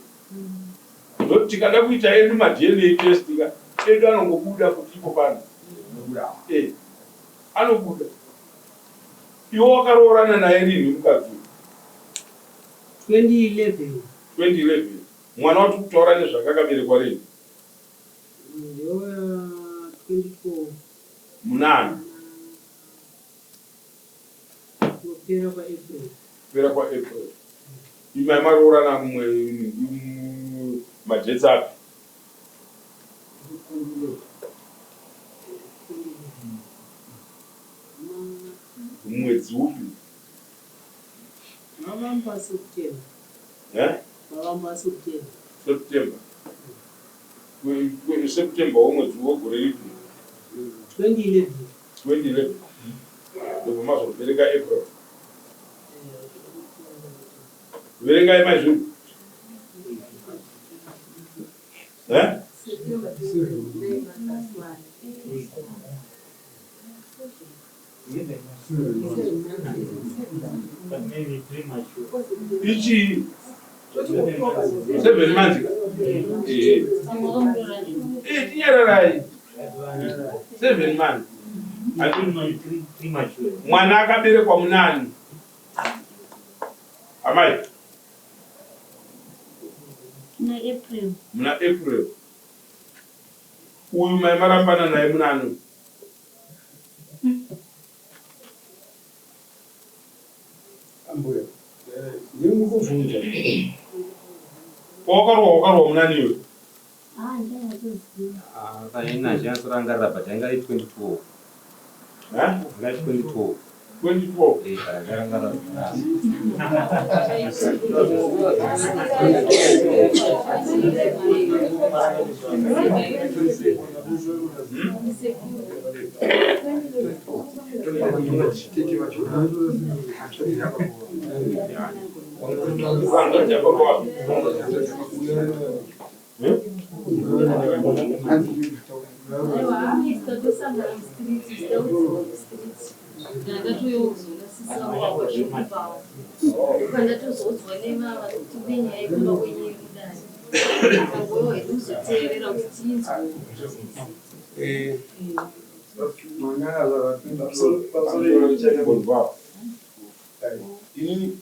Ndoti tikada kuita edu maDNA test ka edu anongobuda futi ipo pano. Eh. Anobuda. Iwe wakaroorana naye rinhi mukadzi uyu? 2011. 2011. Mwana wati kutaura nezvake akaberekwa rinhi? Ndewa 2012. Munani? Kupera kwaApril. Kupera kwaApril. Imai maroorana mumwe majetsi api? Mwedzi upi? Mavambo aSeptember. Eh? Mavambo aSeptember. September. September womwedzi wegore ripi? 2011. 2011 ndobva mazobereka April. Verengai mai zvinhu. Eh? Ichi seven months. Eh. Eh, tinyararai. Seven months. Mwana akaberekwa munani? Amai. Muna April. Muna April. Uyu mai marambana naye munani? Ambuya. Ndiri kukubvunza. Pawakarohwa wakarohwa munani iwe? Ah, ndakatoziva. Ah, kaina handinatsorangarira but yanga iri 2012. Eh? Yanga iri 2012. 2012. Eh, kana ndarangarira. Tete vacho. Hanzvadzi yababa wako. Inini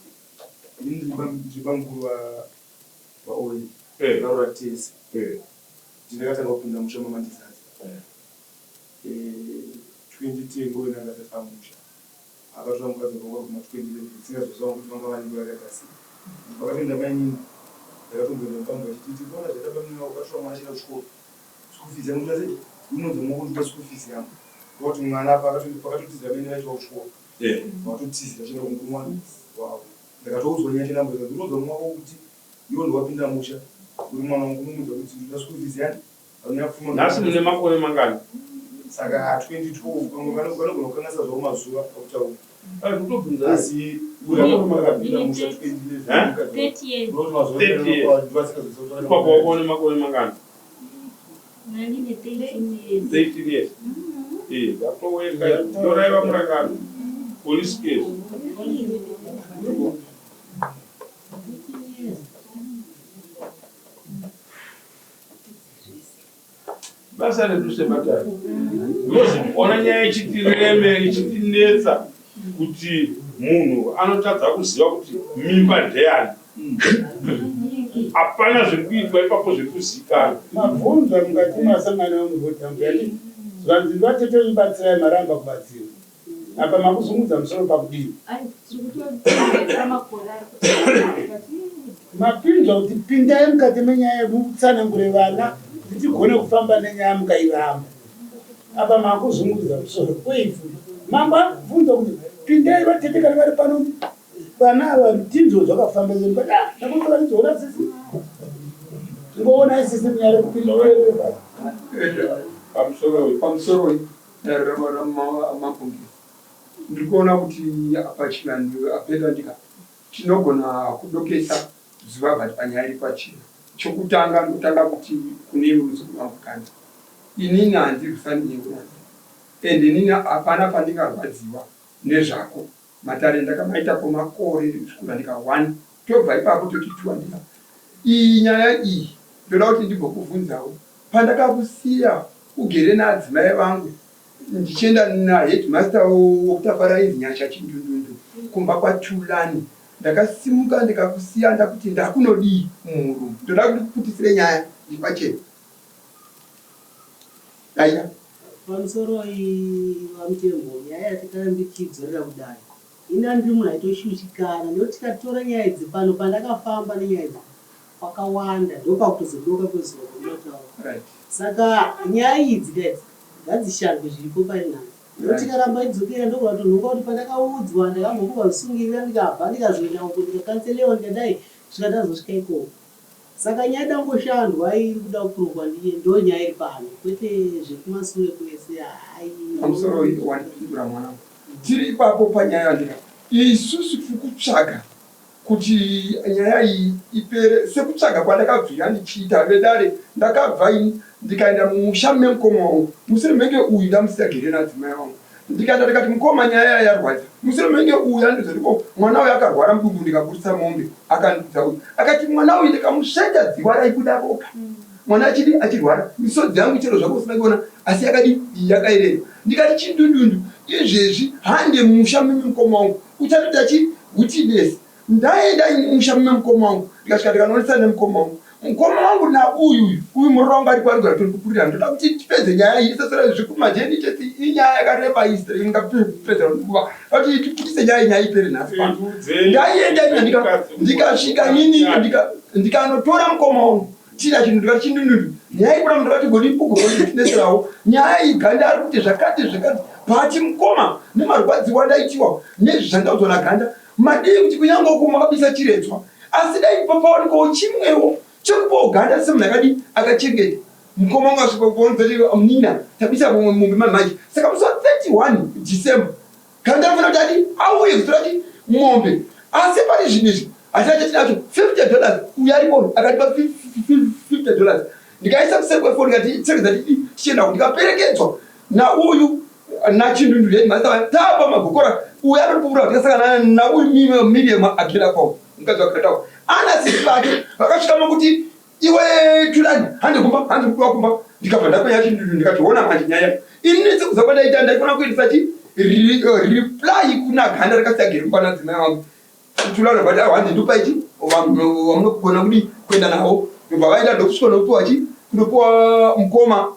ndiri bamukuru vaOwen Eh. taura tese. Ndakatanga kupinda musha mamandizadza 2010 Owen anga asati amusha. Akatora mukadzi wake kuma 2011 singazoziva kuti vanga vanenge vakaita sei. Pakatoenda mainini ndakatomboenda mubambo achiti tikuona zvaita bamini vako vakatora mwana achienda kuchikoro. School fees yangu toita sei? Unonzi moko school fees yangu. Ndokuti mwana pakatotizira mainini vachiva kuchikoro. Vatotizira vachienda kumwana wavo. Ndakatoudzwa nyaya chenambo ikanzi unoudza mwana wako kuti iwe ndowapinda musha uri mwana wangu unomuudza kuti ndoda school fees yani hauna pfuma. Nhasi mune makore mangani? Saka 2012 pamwe vanogona kukanganisa zvavo mazuva pakutaura. Ah, ndikutobvunza. Asi uri akapinda musha 2011. 30 years. Unoti mazuva 30 years. Ipapo wako une makore mangani? Ndine 13 years. 13 years. Eh, ndatoweka. Ndoraiva murangano. Police case. Basa redu sematare. Because ona nyaya ichitireme ichitinetsa kuti munhu anotadza kuziva kuti mimba ndeyani. Hapana zviri kuitwa ipapo zviri kuzikanwa. Mabvunzwa mukati masangano emugodhambo yati zvanzi vatete batsirai maramba kubatsira. Apa makuzungudza musoro pakudii? Mapinzwa kuti pindai mukati menyaya mutsanangure vana kuti tigone kufamba nenyaya mukairamba. Apa makuzungudza musoro. Wait. Mambo abvunza kuti pindai vatete kana vari pano vana ava tinzwe zvakafamba sei. But ah, ndakutora ndizoona sisi. Tingoona sisi munyare kupinda. Pamusoro Pamusoro ramamabhungiro ndiri kuona kuti apa chivanhu apedza ndika tinogona kudokesa zuva but panyaya iri pachena. Chokutanga ndotanga kuti kune iwe muzukuru wangu kana inini handirwisani newe and inini hapana pandingarwadziwa nezvako. Matare ndakamaita kwemakore zvikura ndika 1 tobva ipapo toti 2 andika iyi nyaya iyi ndoda kuti ndimbokubvunzawo pandakakusiya ugere naadzimai vangu ndichienda naheadmaster wokutafara ainzi Nyasha Chindundundu kumba kwaTulani ndakasimuka ndikakusiya ndakuti ndakunodii mumurumu ndoda kuti kuputisire nyaya ndipachena daiya. Pamusoro vaMutembo, nyaya yatakarambe tichiidzorera kudare ini andiri munhu aitoshushikana nekuti tikatora nyaya idzi pano pandakafamba nenyaya idzi kwakawanda ndopakutozodoka kwezuva kwandinotaura. Saka nyaya idzi kaidzi ngadzishandwe zviripo pari nhasi nekuti tikaramba idzokera ndogona kutonhonga kuti pandakaudzwa ndakambokuva zvisungirira ndikabva ndikazoenda uko ndikakanselewa ndikadai kusvika ndazosvika ikoko. Saka nyaya ida kungoshandwa iri kuda kuprofwa ndiye ndo nyaya iri pano kwete zvekumasure kwese hayi. Pamusoro wandipindura mwanangu. Tiri ipapo panyaya yandika isusu tiri kutsvaga kuti nyaya iyi ipere sekutsvaga kwandakabvira ndichiita vedare ndakabva ini ndikaenda mumusha memukoma wangu mushure menge uyu ndamusiya gere nadzimai wangu ndikaenda ndikati mukoma nyaya yarwadza mushure menge uyu andiudza kuti ko mwana uyu akarwara mudumbu ndikaburitsa mombe akandiudza uyu akati mwana uyu ndikamusveta dziwa raibuda ropa mwana achidi achirwara misodzi yangu chero zvako usina kuona asi yakadi yakaerera ndikati chindundundu izvezvi hande mumusha mimi mukoma wangu uchatoita chi witness. Ndaenda ini musha memukoma wangu ndikasvika ndikanoonesa nemukoma wangu. Mukoma wangu nauyu uyu uyu muroora wangu ari kwarigura tondikurira ndoda kuti tipedze nyaya iyi isasara zvekumajeni chete inyaya yakareba iyi ingapedza nguva kuti tiputise nyaya nyaya ipere nhasi pano. Ndaienda ini ndikasvika ini ndikanotora mukoma wangu China chinhu ndikati chindunundu nyaya ikuda munhu akati goni ugogondinetserawo nyaya iyi ganda ari kuti zvakati zvakati pati mukoma nemarwadziwa ndaitiwa nezvandaudzwa naganda madii kuti kunyange uko makabisa chiredzwa asi dai papawanikawo chimwewo chekupawo ganda semunhu akadii akachengeta mukoma wangu asvika kuonza nina tabisa mombe mamanje saka musi wa 31 December Ganda anofanira kuti adi auye kutora chi mombe asi pari zvinhu izvi hatina chatinacho 50 dollars uyo aripo akatipa 50 dollars ndikaisa kuseri kwefoni ndikati tsekedza tidi tichienda ndikaperekedzwa nauyu nachindundu headmaster tapa magokora uyo anotipupura kuti tikasangana nauyu Miriam agera kwavo mukadzi waGanda ana sisi vake vakasvika makuti Iwe Tulani hande kumba hanzi kudiwa kumba ndikabva ndakwenya chindudu ndikati hona manje nyaya ini sekuza kwandaita ndaifanira kuendesa chi reply kuna ganda rakasiya gere kumba nadzimai wangu Tulani obva ati hande ndopa ichi vamunogona kudii kuenda navo ndobva vaenda ndokusvika ndokupiwa chi kundopiwa mukoma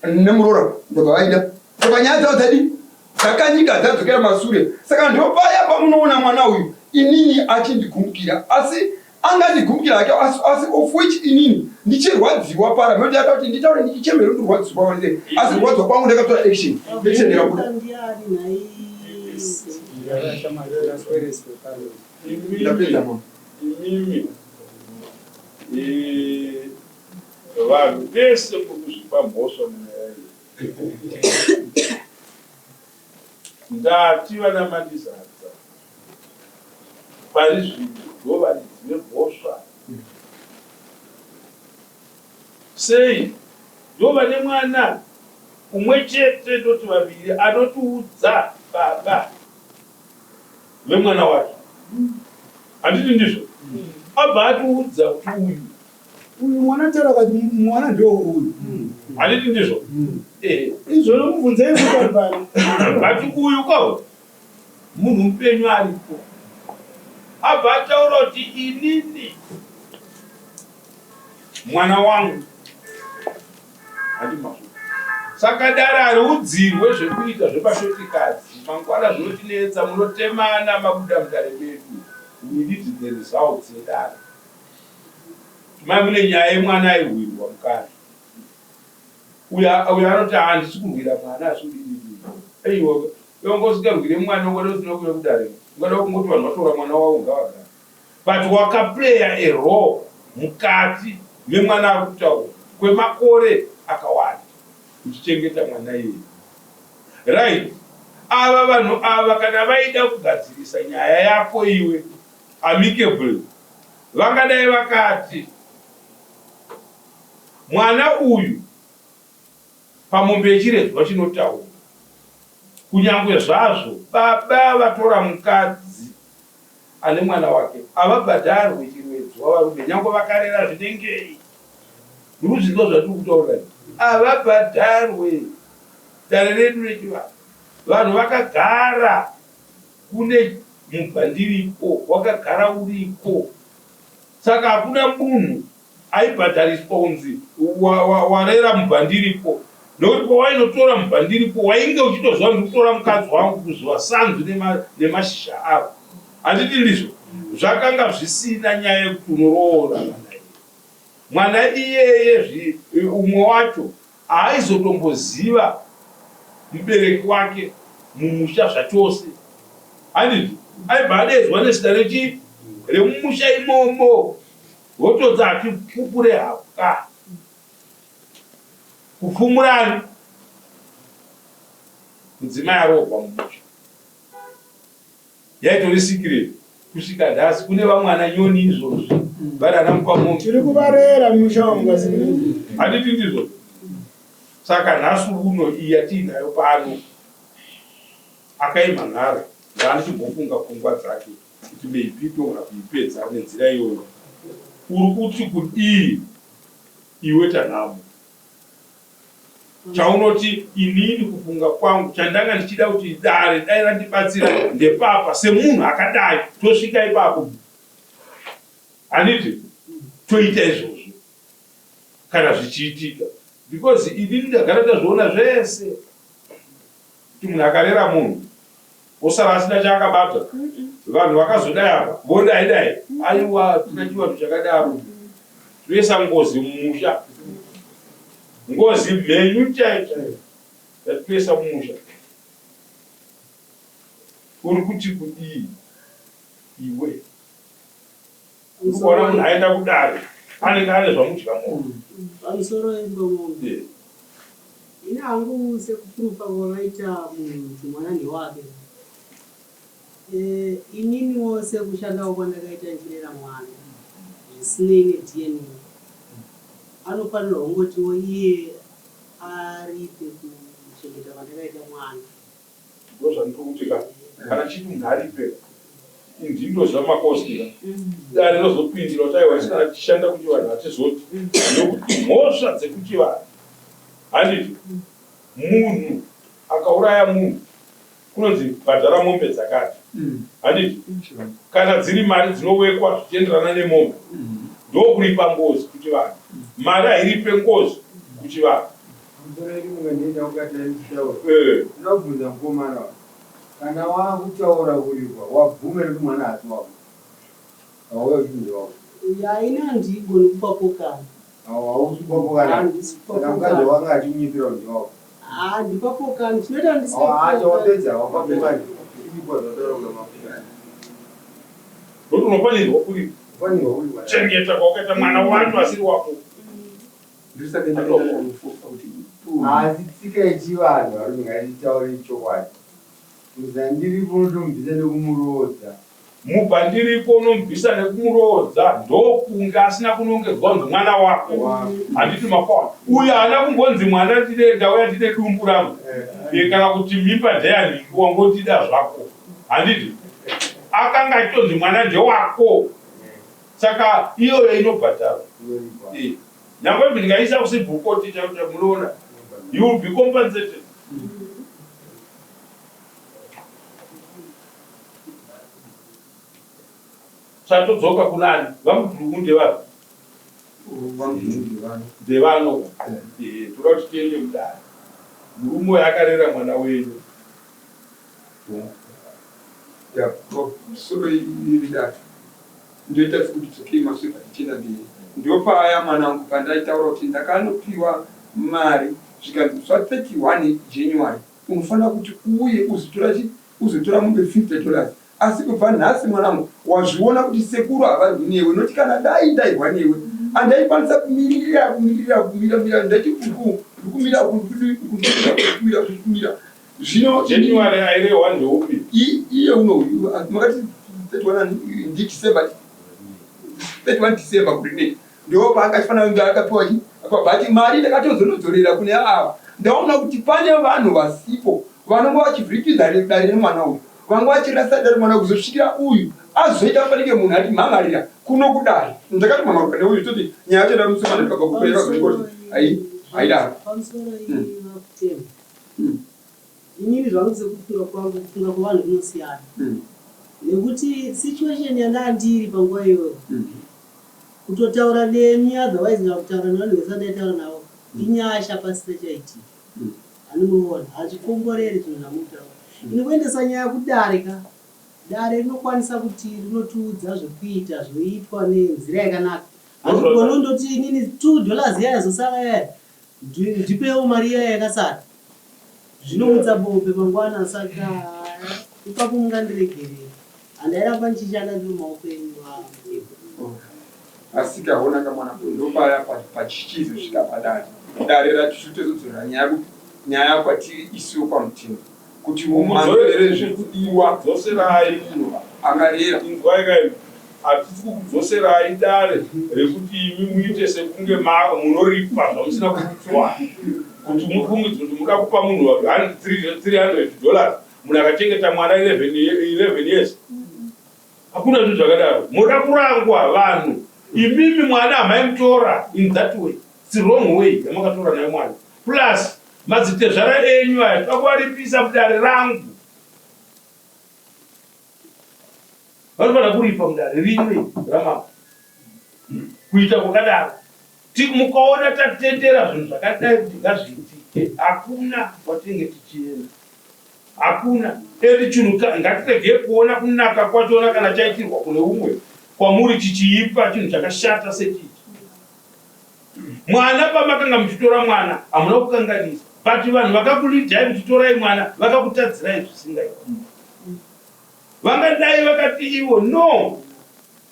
nemuroora ndobva vaenda saka nyaya dzavo dzadi dzakanyika dzadzokera masure saka ndopaya pamunoona mwana uyu inini achindigumbukira asi angandigumbukira hake asi, asi of which inini ndichirwadziwa para moti yaka kuti nditaure ndichichemera ndirwadziwa wanze asi kurwadziwa kwangu ndakatora action action ndikabuda ndapedza mama imimi eh, Vanhu vese muri kuzvipa mhosva munyaya iyi. Ndati vana Mandizadza pari zvino ndovaridzi vemhosva. Sei? Ndovane mwana umwe chete ndoti vaviri anotiudza baba vemwana wacho. Handiti ndizvo? Abva atiudza kuti uyu Uyu mwana taura akati mwana ndo uyu. Handiti ndizvo? Eh. Izvozvo mubvunzei futi ari pano. But uyu ko munhu mupenyu aripo. Abva ataura kuti inini mwana wangu handi mazvo. Saka dare hariudzirwe zvekuita zvepashotikadzi mangwana zvinotinetsa munotemana mabuda mudare medu. We need the results edare. Mai mune nyaya yemwana airwirwa mukati. Uyo uyo anoti handisi kurwira mwana asi udini dini. Aiwa iwe wanga usingarwire mwana ungada usina kuuya kudare. Ungada kungoti vanhu vatora mwana wavo ngavagare. But wakaplayer a role mukati memwana ari kutaura kwemakore akawanda uchichengeta mwana iyeye. Right ava vanhu ava kana vaida kugadzirisa nyaya yako iwe amicably Vangadai vakati mwana uyu pamombe yechiredzwa chinotaura, kunyangwe zvazvo baba vatora mukadzi ane mwana wake, havabhadharwe chiredzwa varume nyangwe vakarera zvinengei. Ndikuzvinzwa zvatiri kutaura izvi, havabhadharwe. Dare redu rechivanhu, vanhu vakagara Kune mubvandiripo wakagara uriko saka hakuna munhu aibhadhariswa kunzi warera mubvandiripo nekuti pawainotora mubvandiripo wainge uchitoziva ndiri kutora mukadzi wangu kuzuva sanzu nemashizha aro handiti ndizvo zvakanga zvisina nyaya yekuti unoroora mwana iye mwana iyeye umwe wacho Haaizotomboziva mubereki wake mumusha zvachose handiti aibva adeedzwa nezita rechii remumusha imomo votodzi hatipupure hapwa kupfumurani mudzimai aroorwa mumusha Yaitori secret kusvika nhasi kune vamwe ana nyoni izvozvi vari ana mukwamombe. Tiri kuvarera mumusha umu kasi. Handiti ndizvo? Saka nhasi uno iyi yatiinayo pano akaimhan'ara ndaandichimbofunga pfungwa dzake kuti maybe togona kuipedza nenzira iyoyo. Uri kuti kudii iwe Tanhamo? Chaunoti inini kufunga kwangu chandanga ndichida kuti dare dai randibatsira ndepapa semunhu akadai tosvika ipapo. Handiti toita izvozvo kana zvichiitika because inini ndagara ndazviona zvese kuti munhu akarera munhu osara asina chaakabata vanhu vakazodai apa vodai dai aiwa tina chivanhu chakadaro toisa ngozi mumusha ngozi mhenyu chaiyo chaiyo yatitoisa mumusha uri kuti kudii iwe Uri kuona munhu aenda kudare anenge ane zvamudya mwoyo. Pamusoro yemombe. Ini hangu sekupurufa kwavaita munhu kuti mwana ndewake. Eh, ininiwo sekushandawo kwandakaita ndichirera mwana zvisinei neDNA anofanirwa kungotiwo iye aripe kuchengeta kwandakaita mwana. Ndozvandiri kuti ka kana chiti munhu aripe ndini ndoziva makosti ka dare rozopindira kuti aiwa isu kana tichishanda kuchivanhu hatizoti nekuti mhosva dzekuchivanhu handiti munhu akauraya munhu kunonzi bhadhara mombe dzakati handiti kana dziri mari dzinowekwa zvichienderana nemombe ndokuripa ngozi kuchivanhu mari hairipe ngozi kuchivanhu Ndinobvunza mukomana kana wakutaura kuripwa wabvuma here kuti mwana haasi wako hauya uchiti ndewako. Yaa ini handigoni kupapokana. Hausi kupapokana. Handisi kupapokana. Saka mukadzi wako anga achikunyepera kuti ndewako. Handipapokani chinoita handisi. Wapedza wapapokani. Chiripwa zvataura kuti mapokana. Ndokuti unofanirwa kuripa. Chengeta kwawakaita mwana wacho asiri wako. Asi tsika yechivanhu varume ngatitaure chokwadi. Muzandiripo unotomubvisa nekumuroodza. Mubvandiripo unomubvisa nekumuroodza ndokunge asina kunongedzwa kunzi mwana wako. Handiti mapaona. Uyo haana kumbonzi mwana ndine ndauya ndine dumbu rangu. Eh. Kana kuti mimba ndeyanhingi wangondida zvako. Handiti? Akanga achitonzi mwana ndewako. Saka iyoyo inobhadharwa. Eh. Nyangwe even ndikaisa kucivil court chaicho chaicho munoona you will be compensated. Saka todzoka kunani? VaMudhuru ndevapi? Ndevano. Eh, toda kuti tiende mudare. Murume uyu akarera mwana wenyu. Ya, soro iri dare. Ndoita sekuti dzokei masure patichienda mberi. Ndopaya mwanangu pandaitaura kuti ndakanopiwa mari zvikanzi musi wa 31 January unofanira kuti uuye uzotora chi uzotora mombe 50 dollars asi kubva nhasi mwanangu wazviona kuti sekuru havarwi newe noti kana dai ndairwa newe andaikwanisa kumirira kumirira kumira mira ndaiti uku ndikumira uku ndikumira uku ndikumira Zvino January airehwa ndeupi? Iye uno uyu makati 31 ndi December 31 December kuri nei ndipo paanga achifanira kunge akapiwa chi but mari ndakatozonodzorera kune ava ndaona kuti pane vanhu vasipo vanonga vachivhirikidza dare remwana uyu vanga vachirasa dare mwana kuzosvikira uyu azoita fanike munhu ati mhangarira kuno kudare ndakati mhangarira neuyu toti nyaya yacho ndamusoma ndikabva kupera kuzoti haidaro Inini zvangu sekufunga kwangu kufunga kwevanhu kunosiyana nekuti situation yandaa ndiri panguva iyoyo kutotaura nemi otherwise kana kutaura nevanhu vese vandaitaura navo inyasha pasina chaitika anomuona hazvikomboreri zvinhu zvamutaura ini kuendesa nyaya kudare ka dare rinokwanisa kuti rinotiudza zvekuita zvoitwa nenzira yakanaka hazvigoni kundoti inini $2 iya yazosara yaya Ndipewo mari iya yakasara. Zvinomutsa bope mangwana saka ipapo mungandiregerera. Handairamba ndichishanda ndiri mumaoko enyu vaMutemo. Asika hona kamwana ndopaya pachichizosvika padare. Dare rati tozodzorera nyaya kupi? Nyaya kwatiri isuwo kwaMutemo. Kuti mudzorere zviri kudiwa. Dzoserai munhu akarera. Inzwai ka imi. Hatisi kukudzoserai dare rekuti imi muite sekunge munoripa zvamusina kuudzwa. Kuti mufungidzwe kuti muda kupa munhu 300 dollars munhu akachengeta mwana 11 years. Hakuna zvinhu zvakadaro. Moda kurangwa vanhu. Imimi mwana hamaimutora in that way. It's wrong way yamakatora nayo mwana. Plus madzitezvara enyu aya toda kuvaripisa mudare rangu. Vanofanira kuripa mudare rino iri ramambo. Kuita kwakadaro. Mukaona tatendera zvinhu zvakadai kuti ngazviitike, hakuna kwatinenge tichienda. Hakuna. And chinhu ngatiregei kuona kunaka kwachona kana chaitirwa kune umwe kwamuri chichiipa chinhu chakashata sechichi. Mwana pamakanga muchitora mwana hamuna kukanganisa but vanhu vakakulidhai kuti torai mwana vakakutadzirai zvisingaiti. Vangadai vakati ivo no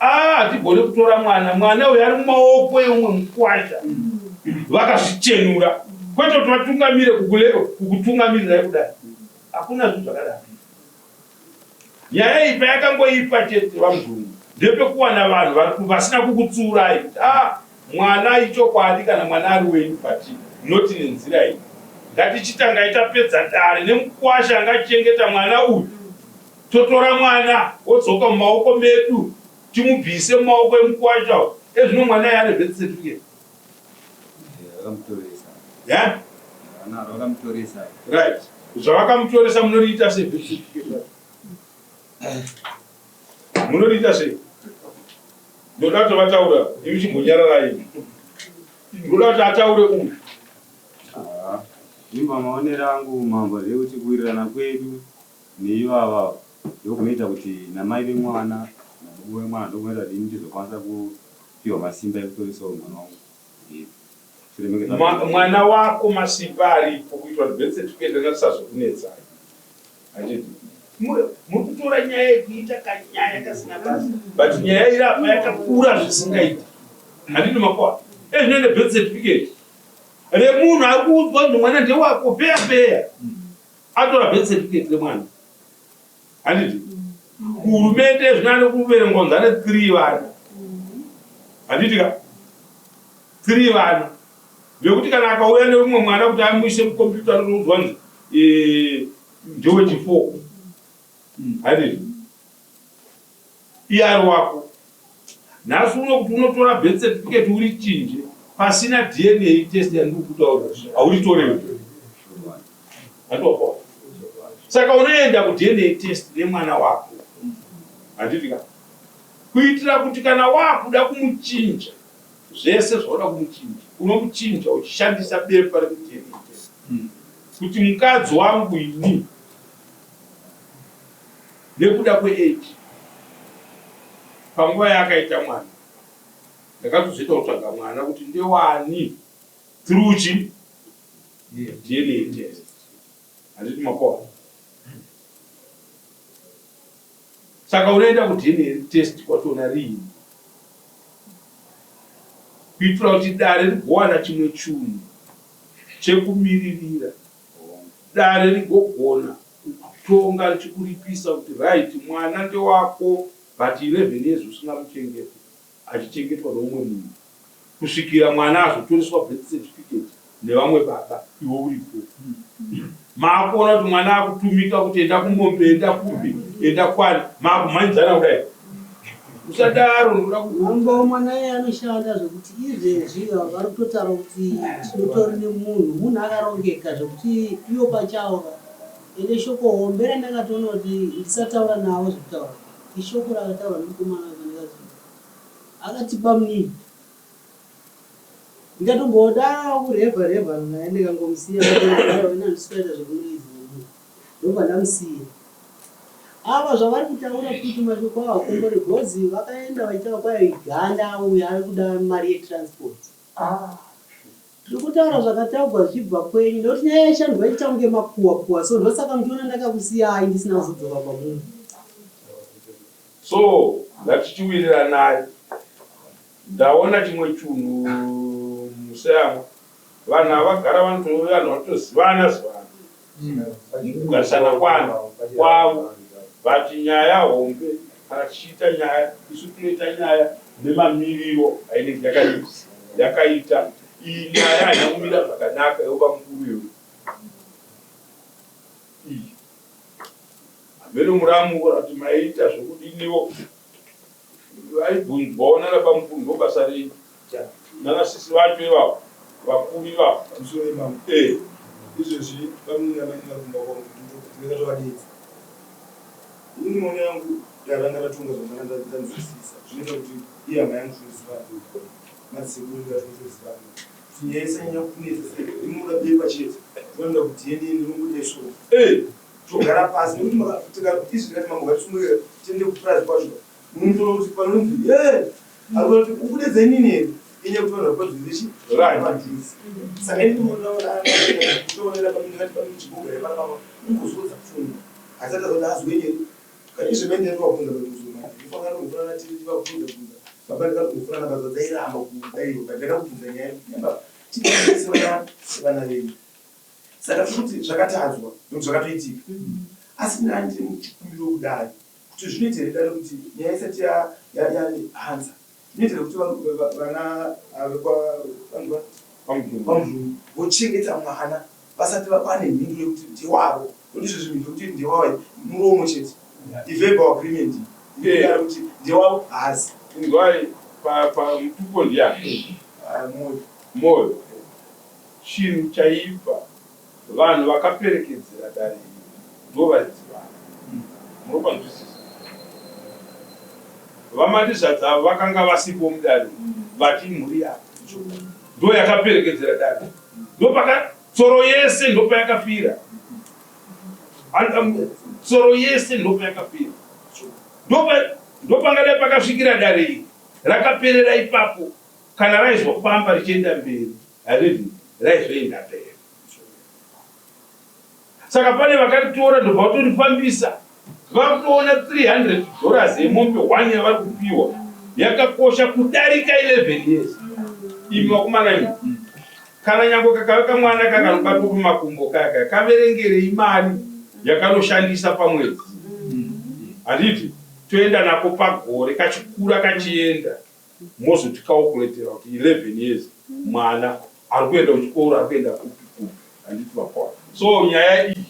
ah hatigone kutora mwana mwana uyu ari mumaoko eumwe mukwasha vakazvichenura kwete kuti vatungamire kukutungamirirai kudai hakuna zvinhu zvakadaro nyaya iyi payakangoipa chete vamzungu ndepekuwana vanhu vasina kukutsuurai kuti ah mwana ichokwadi kana mwana ari wenyu but not nenzira iyi ngatichitangai tapedza dare nemukwasha angachengeta mwana uyu totora mwana wodzoka mumaoko medu timubvise mumaoko emukwasha uyu ezvino mwana iye ane birth certificate Yeah? Right. Zvavakamutoresa munoriita sei birth certificate? Munoriita sei? Ndoda kuti vataura, imi chimbonyararai. Ndoda kuti ataure uyu. Imba maonero angu mambo ndeyekuti kuwirirana kwedu neivava ndokunoita kuti namai vemwana nababa vemwana ndokunoita kuti ini ndizokwanisa kupiwa masimba ekutoresawo mwana wangu Mwana wako masimba aripo kuitwa kuti birth certificate ranga risazokunetsai. Handiti muri kutora nyaya yekuita kanyaya kasina basa but nyaya iri apa yakakura zvisingaiti. Handiti makoa ezvino ne birth certificate remunhu ari kuudzwa kuti mwana ndewako peya peya atora birth certificate remwana. Handiti kuhurumende zvino ane kuverengwa kunzi ane 3 vana. Handiti ka 3 vana vekuti kana akauya neumwe mwana kuti amuise mukombiyuta anotoudzwa nzi eh, ndewechi 4. Handiti iye ari wako. Nhasi uno kuti unotora birth certificate urichinje pasina DNA test yandiri kutaura hauritorewo. Handiti Saka unoenda kuDNA test nemwana wako. Handiti ka? Kuitira kuti kana wakuda kumuchinja zvese zvauda kumuchinja unomuchinja uchishandisa bepa rekuDNA test. Kuti mukadzi wangu ini Nekuda kweage panguva yaakaita mwana ndakatozoita kutsvaga mwana kuti ndewani through chi DNA test handiti makoa saka unoenda kuDNA test kwatona riini kuitira kuti dare rigowana chimwe chunhu chekumiririra dare rigogona kukutonga richikuripisa kuti right mwana ndewako but 11 years usingamuchengete achichengetwa neumwe munhu kusvikira mwana azotoreswa birth certificate nevamwe baba iwe uripo maakuona kuti mwana akutumika kuti enda kumombe enda kupi enda kwani maakumhanyidzana kudai usadaro ndoda Mambo mwana iye anoshanda zvekuti izvezvi vari kutotaura kuti tinotori nemunhu munhu akarongeka zvekuti ivo pachavo ka ende shoko hombe randakatoona kuti ndisataura navo zvekutaura ishoko rakataurwa nemukomana uyu pandakazvinzwa akati bamunini ndikatomboda kurevha revha naye ndikangomusiya aiwa ini handisi kuita zvekunoizi nemunhu ndobva ndamusiya Ava zvavari kutaura futi mashoko awo kombore gozi vakaenda vachitaura kwai ganda uyo ari kuda mari yetransport. Ah. Tiri kutaura zvakataugwa zvichibva kwenyu nekuti nyaya yaishandwa ichiita kunge makuwa kuwa so ndosaka muchiona ndakakusiyai ndisina kuzodzoka kwamuri. So ngatichiwiriranai. Ndaona chimwe chunhu museyamwa. Vanhu ava vagara vanotove vanhu vanotozivana zivana. Mukugarisana kwana kwavo but nyaya hombe kana tichiita nyaya isu tinoita nyaya nemamiriro ainenge yakaita yakaita iyi nyaya haina kumira zvakanaka yoba mukuru iyoyo iyi hameno muramu kuti maiita zvokudiniwo Vaibvunzwawo nana bamukuru ndobasa rei nana sisi vacho ivavo vakuru ivavo. Pamusoro imambo. Eh. Izvezvi bamunini namai vari kumba kwangu ndingatovadedza. Ini maone yangu Dai vanga vatonga zvandanga ndanzwisisa zvinoita kuti ihama yangu tinozivana madzisekuru edu atinotozivana kuti nyaya isanyanya kunetsa sei inoda bepa chete tinoenda kuDNA rinongoita so Eh. togara pasi nekuti maka- tika- izvi tikati mambo ngatisungire tiende kupurazi kwacho unotoona kuti panonzi ye arikuona kuti ukudedza inini here inyaya yekuti vanhu vari padhuze chi padhuze saka ini ndinoona ndikati pamchibhuga yepanapa ungozodza pfungwa asi atazoti azwenye Kana izvo mai ndakavabvunza but ndinofanira kumbofana natete tivabvunza bvunza baba ndakatombofana nababa dzairamba kudairwa but ndakakubvunza nyaya yekuti baba tibatsire vana sevana venyu saka tiri kuti zvakatadzwa nekuti zvakatoitika asi ndanga ndiri muchikumbiro kudai kuti zvinoita here dare kuti nyaya isati yahanza zvinoita here kuti vana vekwaMudhumbu vochengeta mwana vasati vane mhinduro yekuti ndewavo Nokuti izvo zvinhu zvekuti ndewavo muromo chete. Iverbal agreement iyi kuti ndewavo haasi. Inzwai pa pa mutupo ndiyani? Ah, Moyo. Moyo. Chinhu chaipa vanhu vakaperekedzera dare iri ndovaridzi varo. Munopanzwisisa? VaMandizadza avo vakanga vasipo mudare but imhuri yavo ndoyakaperekedzera dare. Ndopaka Tsoro yese ndopayakafira. Tsoro yese ndopayakafira. Ndopangadai pakasvikira dare iri rakaperera ipapo kana raizofamba richienda mberi haridi raizoenda mberi. Saka pane vakaritora ndobva vatorifambisa vakutoona 300 dollars yemombe one yavari kupiwa yakakosha kudarika 11 years. Imi vakomana imi kana nyangwe kakave kamwana kakanobatwa pamakumbo kaya kaya kaverengerei mari yakanoshandisa pamwedzi handiti toenda nako pagore kachikura kachienda mozoticalculatera kuti 11 years mwana ari kuenda kuchikoro ari kuenda kupi kupi handiti mapoa so nyaya iyi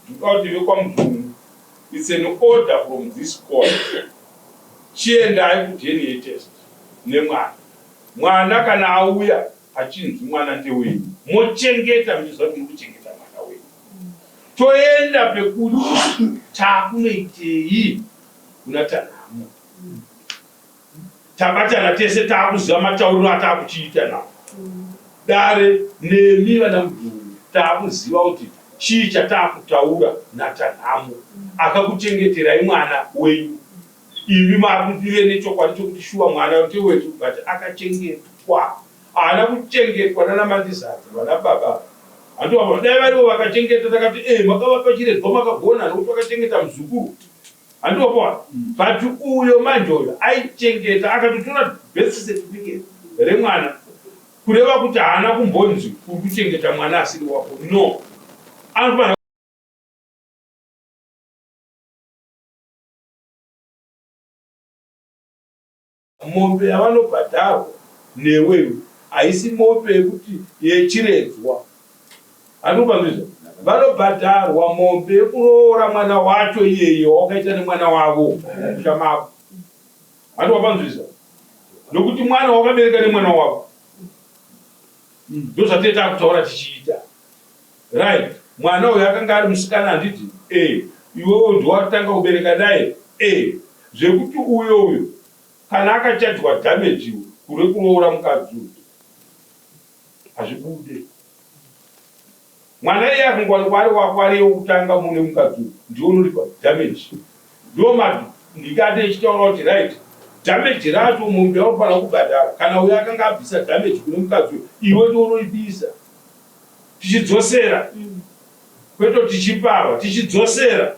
ndikuda kuti vekwamudhungu its an order from this court chiendai kudna test nemwana mwana kana auya achinzi mwana ndewenyu mochengeta muchiziva kuti muri kuchengeta mwana wenyu toenda pekuti takunoitei kuna tanhamo Tabatana tese taakuziva matauriro ataakuchiita now. Dare nemi vana Mudhuri taakuziva kuti chii chataakutaura naTanhamo. Akakuchengeterai mwana wenyu. Imi maakutive nechokwadi chokuti shuwa mwana ndewedu but akachengetwa. Haana kuchengetwa nana Mandizadza vana baba. Handiwava dai varivo vakachengeta takati eh makavapa chiredzwa makagona nokuti vakachengeta muzukuru. Handiwapoa but uyo manje uyo aichengeta akatotora birth certificate remwana kureva kuti haana kumbonzi uri kuchengeta mwana asiri wako no anofanira Mombe yavanobhadharwa newe iwe haisi mombe yekuti yechiredzwa. Handikupanzwizwa. Vanobhadharwa mombe yekuroora mwana wacho iyeye wawakaita nemwana wavo mumusha mavo. Handikupanzwizwa. Nokuti mwana wakabereka nemwana wavo. Ndozvatee takutaura tichiita. Right. Mwana uyu akanga ari musikana handiti? Eh. Iwewe ndiwatanga kubereka naye? Eh. Zvekuti uyo uyo kana akachajwa damage kure kuroora mukadzi uyu. Hazvibude. Mwana iye akangowanikwa ari wako ari wekutanga mune mukadzi uyu ndiwe unoripa damage. Ndo ndikati ichitaura kuti right damage racho mombe yaunofana kubhadhara kana uyo akanga abvisa damage kune mukadzi uyu iwe ndiwe unoibisa. Tichidzosera kwete tichipava tichidzosera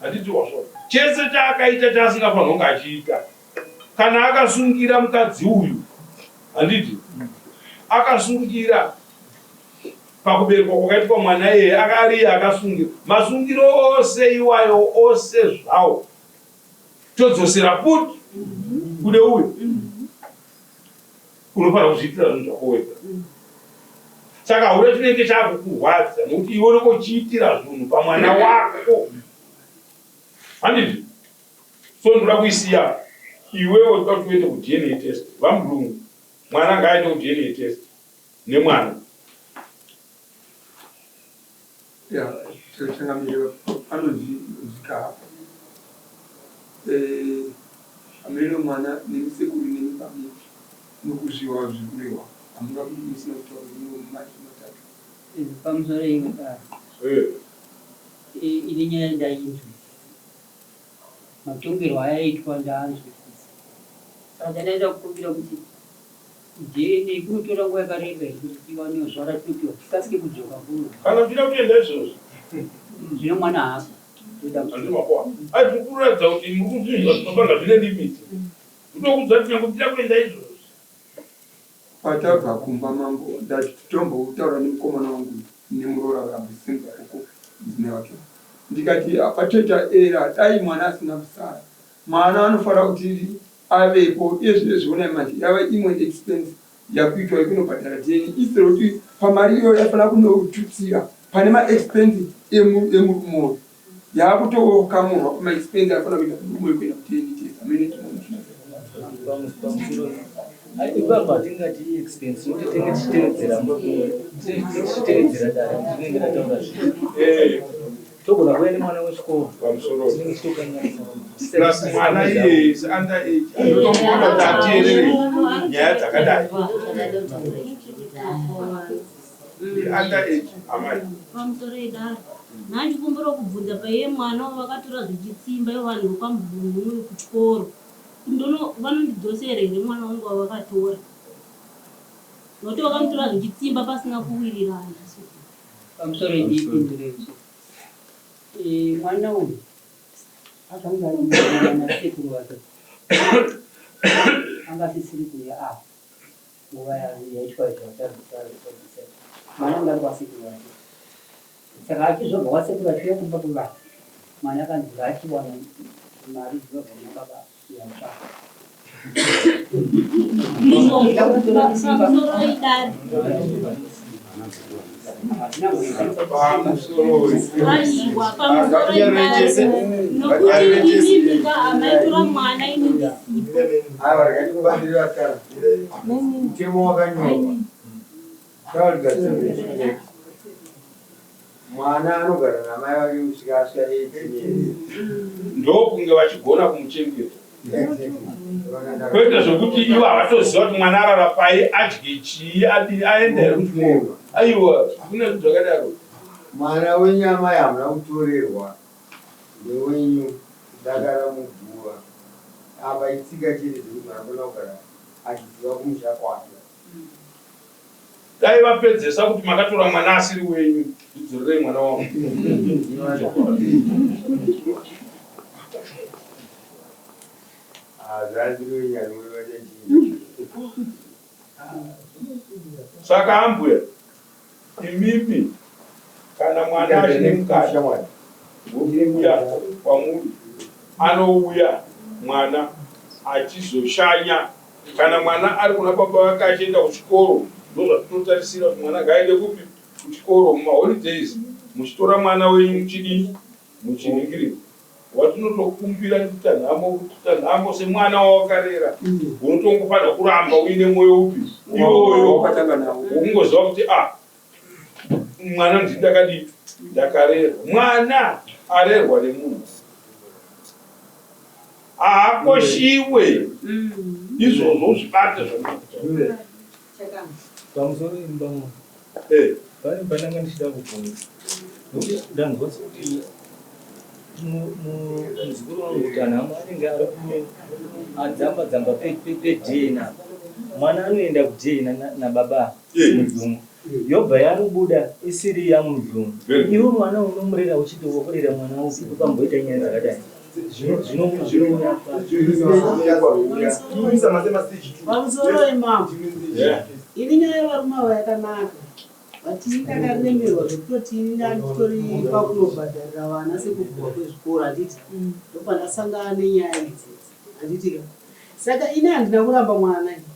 handiti wasvona chese chaakaita chaasingafanirwa kunge achiita kana akasungira mukadzi uyu handiti akasungira pakuberekwa kwakaitwa mwana iyeye akariye akasungira masungiro ose iwayo ose zvawo todzosera futi kune uyu unofanira kuzviitira zvinhu zvako wega saka hauna chinenge chakukurwadza nokuti iwe unenge uchiitira zvinhu pamwana wako handiti so ndoda kuisiya iwewe unoda kuti uende kudna test vamurungu mwana ngaaende kudna test nemwana Ya, changamire panozvika hapo. Eh, hameno mwana nemi sekuru nemi bamnini nokuzviwa zvikurehwa hamungabudi musina kutaura nemiwo mumazwi matatu. Pamusoro imwe dare. Ini nyaya ndainzwa. Matongerwo ayaitwa ndaanzwisisa. Saka chandaida kukumbira kuti DNA kunotora nguva yakareba here kuti tiwane zuva ratinopiwa tikasike kudzoka kuno. Kana uchida kuenda izvozvo. Zvino mwana haasi. Ai zviri kuratidza kuti muri kuzvinzwa zvinopanga zvine limit. Kutokuudza kuti nyangwe uchida kuenda izvozvo. Patabva kumba mambo ndati tombotaura nemukomana wangu nemuroora vakambosenza uko mudzimai wake ndikati patoita era dai mwana asina kusara mwana anofanira kuti avepo iye zvinezvi honai manje yava imwe expense yakuitwa yekunobhadhara DNA instead kuti pamari iyoyo yaifanira kunotutsira pane maexpense emurume uyu yakutokamurwa pamaexpense anofanira kuita murume uyu kuenda kuDNA test amene Ipapo hatingati expense nokuti tinenge tichitevedzera tichitevedzera dare rinenge rataura zvinhu. Togona kuuya nemwana wechikoro tinenge tichitokanganisa. Plus mwana iyeye is under age anotomuona kuti ateerere nyaya dzakadai. Under age amai. Pamusoro idare. Nhandi kumbira kubvunza paiye mwana wavakatora zvichitsimba ivo vanhu vekwamubvunhu kuchikoro. Ndono vanondidzosera here mwana wangu wavakatora? Nokuti vakamutora zvichitsimba pasina kuwirirana. Pamusoro ndipindurezo. Eh, mwana uyu akanga ari mwana nasekuru vake. Anga asisiri kuuya apa. Nguva yaitwa izvo mwana anga ari kwasekuru vake. Saka achizobva kwasekuru achiuya kumba kwevanhu, mwana akanzi ngaachiwana mari dzinobva kuna baba yatsvaka. Pamusoro idare. Aiwa, pamusoro idare. Nokuti imimi ka hamaitora mwana ini ndisipo. Aiwa, regai ndikubatsire vasikana. Mutemo wakanyorwa. Child Custody Act. Mwana anogara namai vake kusvika asvika 18 years. Ndokunge vachigona kumuchengeta. Exactly. Kwete zvekuti ivo havatoziva kuti mwana arara pai, adye chii, adii, aenda here kuchikoro. Aiwa, hakuna zvinhu zvakadaro. Mwana wenyu amai hamuna kutorerwa ndewenyu kudakara muguva. Apa itsika chete dzekuti mwana anofanira kugara achiziva kumusha kwake. Dai vapedzesa kuti makatora mwana asiri wenyu ndidzorerei mwana wangu. Saka ambuya imimi kana mwana achine mukadzi wekuuya kwamuri anouya mwana achizoshanya kana mwana ari kuna baba vake achienda kuchikoro ndozvatinotarisira kuti mwana ngaaende kupi kuchikoro mumaholidays muchitora mwana wenyu muchidii muchiningirira watinotokumbira nditanhamo kuti tanhamo semwana wawakarera unotongofanira kuramba uine mwoyo upi iwoyo wokungoziva kuti a ah, mwana ndini ndakadii ndakarerwa mwana arerwa nemunhu haakoshiwe izvozvo uzvibate zvamunoita Pamusoro imba mo. Eh. Pane pandanga ndichida kubvunza. Nokuti ndanzwa sekuti muzukuru wangu kuti anhamo anenge ari adzamba dzamba pedna. Mwana anoenda kudna nababa mudhlumo. Yobva yanobuda isiri yamudhlumo. Iwe mwana unomurera uchiti wakurera mwana upi ukamboita nyaya dzakadai. Pamusoro imambo. Ini nyaya yevarume ava yakanaka. But ini ndakaremerwa zvekutoti ini ndanditori pakunobhadharira vana sekuvhurwa kwezvikoro handiti ndopandasangana nenyaya idzi handiti ka. Saka ini handina kuramba mwana ini.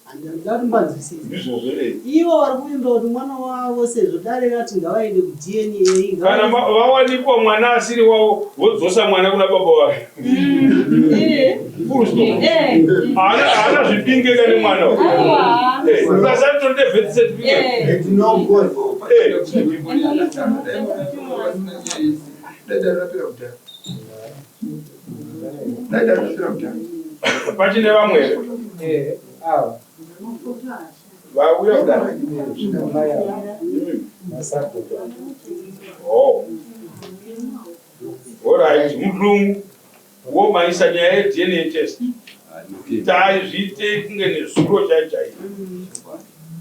Handida kuti mbanzwisise. Ndizvozvo eh. Ivo vari kuvimba kuti mwana wavo sezvo dare rati ngavaende kuDNA. Kana vawanikwa mwana asiri wavo vodzosa mwana kuna baba vake. Full stop. Haana zvipinge kane mwana. Ukasati tonde birth certificate. Dai dare rapera kudhaya. Pachine vamwe here vauya kudai? Oh. Alright, mudlungu womhanyisa nyaya yeDNA test. Taizviitei kunge nezuro chai chai.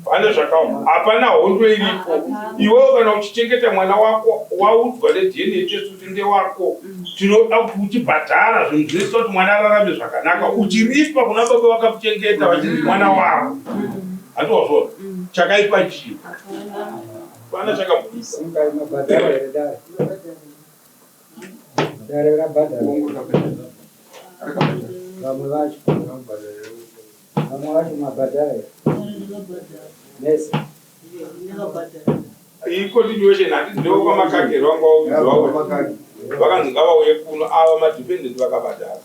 Pane zvakaoma. Hapana hondo iripo. Iwewe kana uchichengeta mwana wako waudzwa neDNA test kuti ndewako, tinoda kuti uchibhadhara zvinhu zvinoita kuti mwana ararame zvakanaka. Uchiripa kuna baba vakakuchengeta vachinzi mwana wavo. Handi wazviona? Chakaipa chii? Hapana chakabudisa. Dare rabhadhara. Vamwe vacho. Vamwe vacho mabhadhara here? Mese. Iyi continuation hati ndiwo kwamakage vanga vaudzwa vakanzi ngavauye kuno ava madependent vakabhadhara.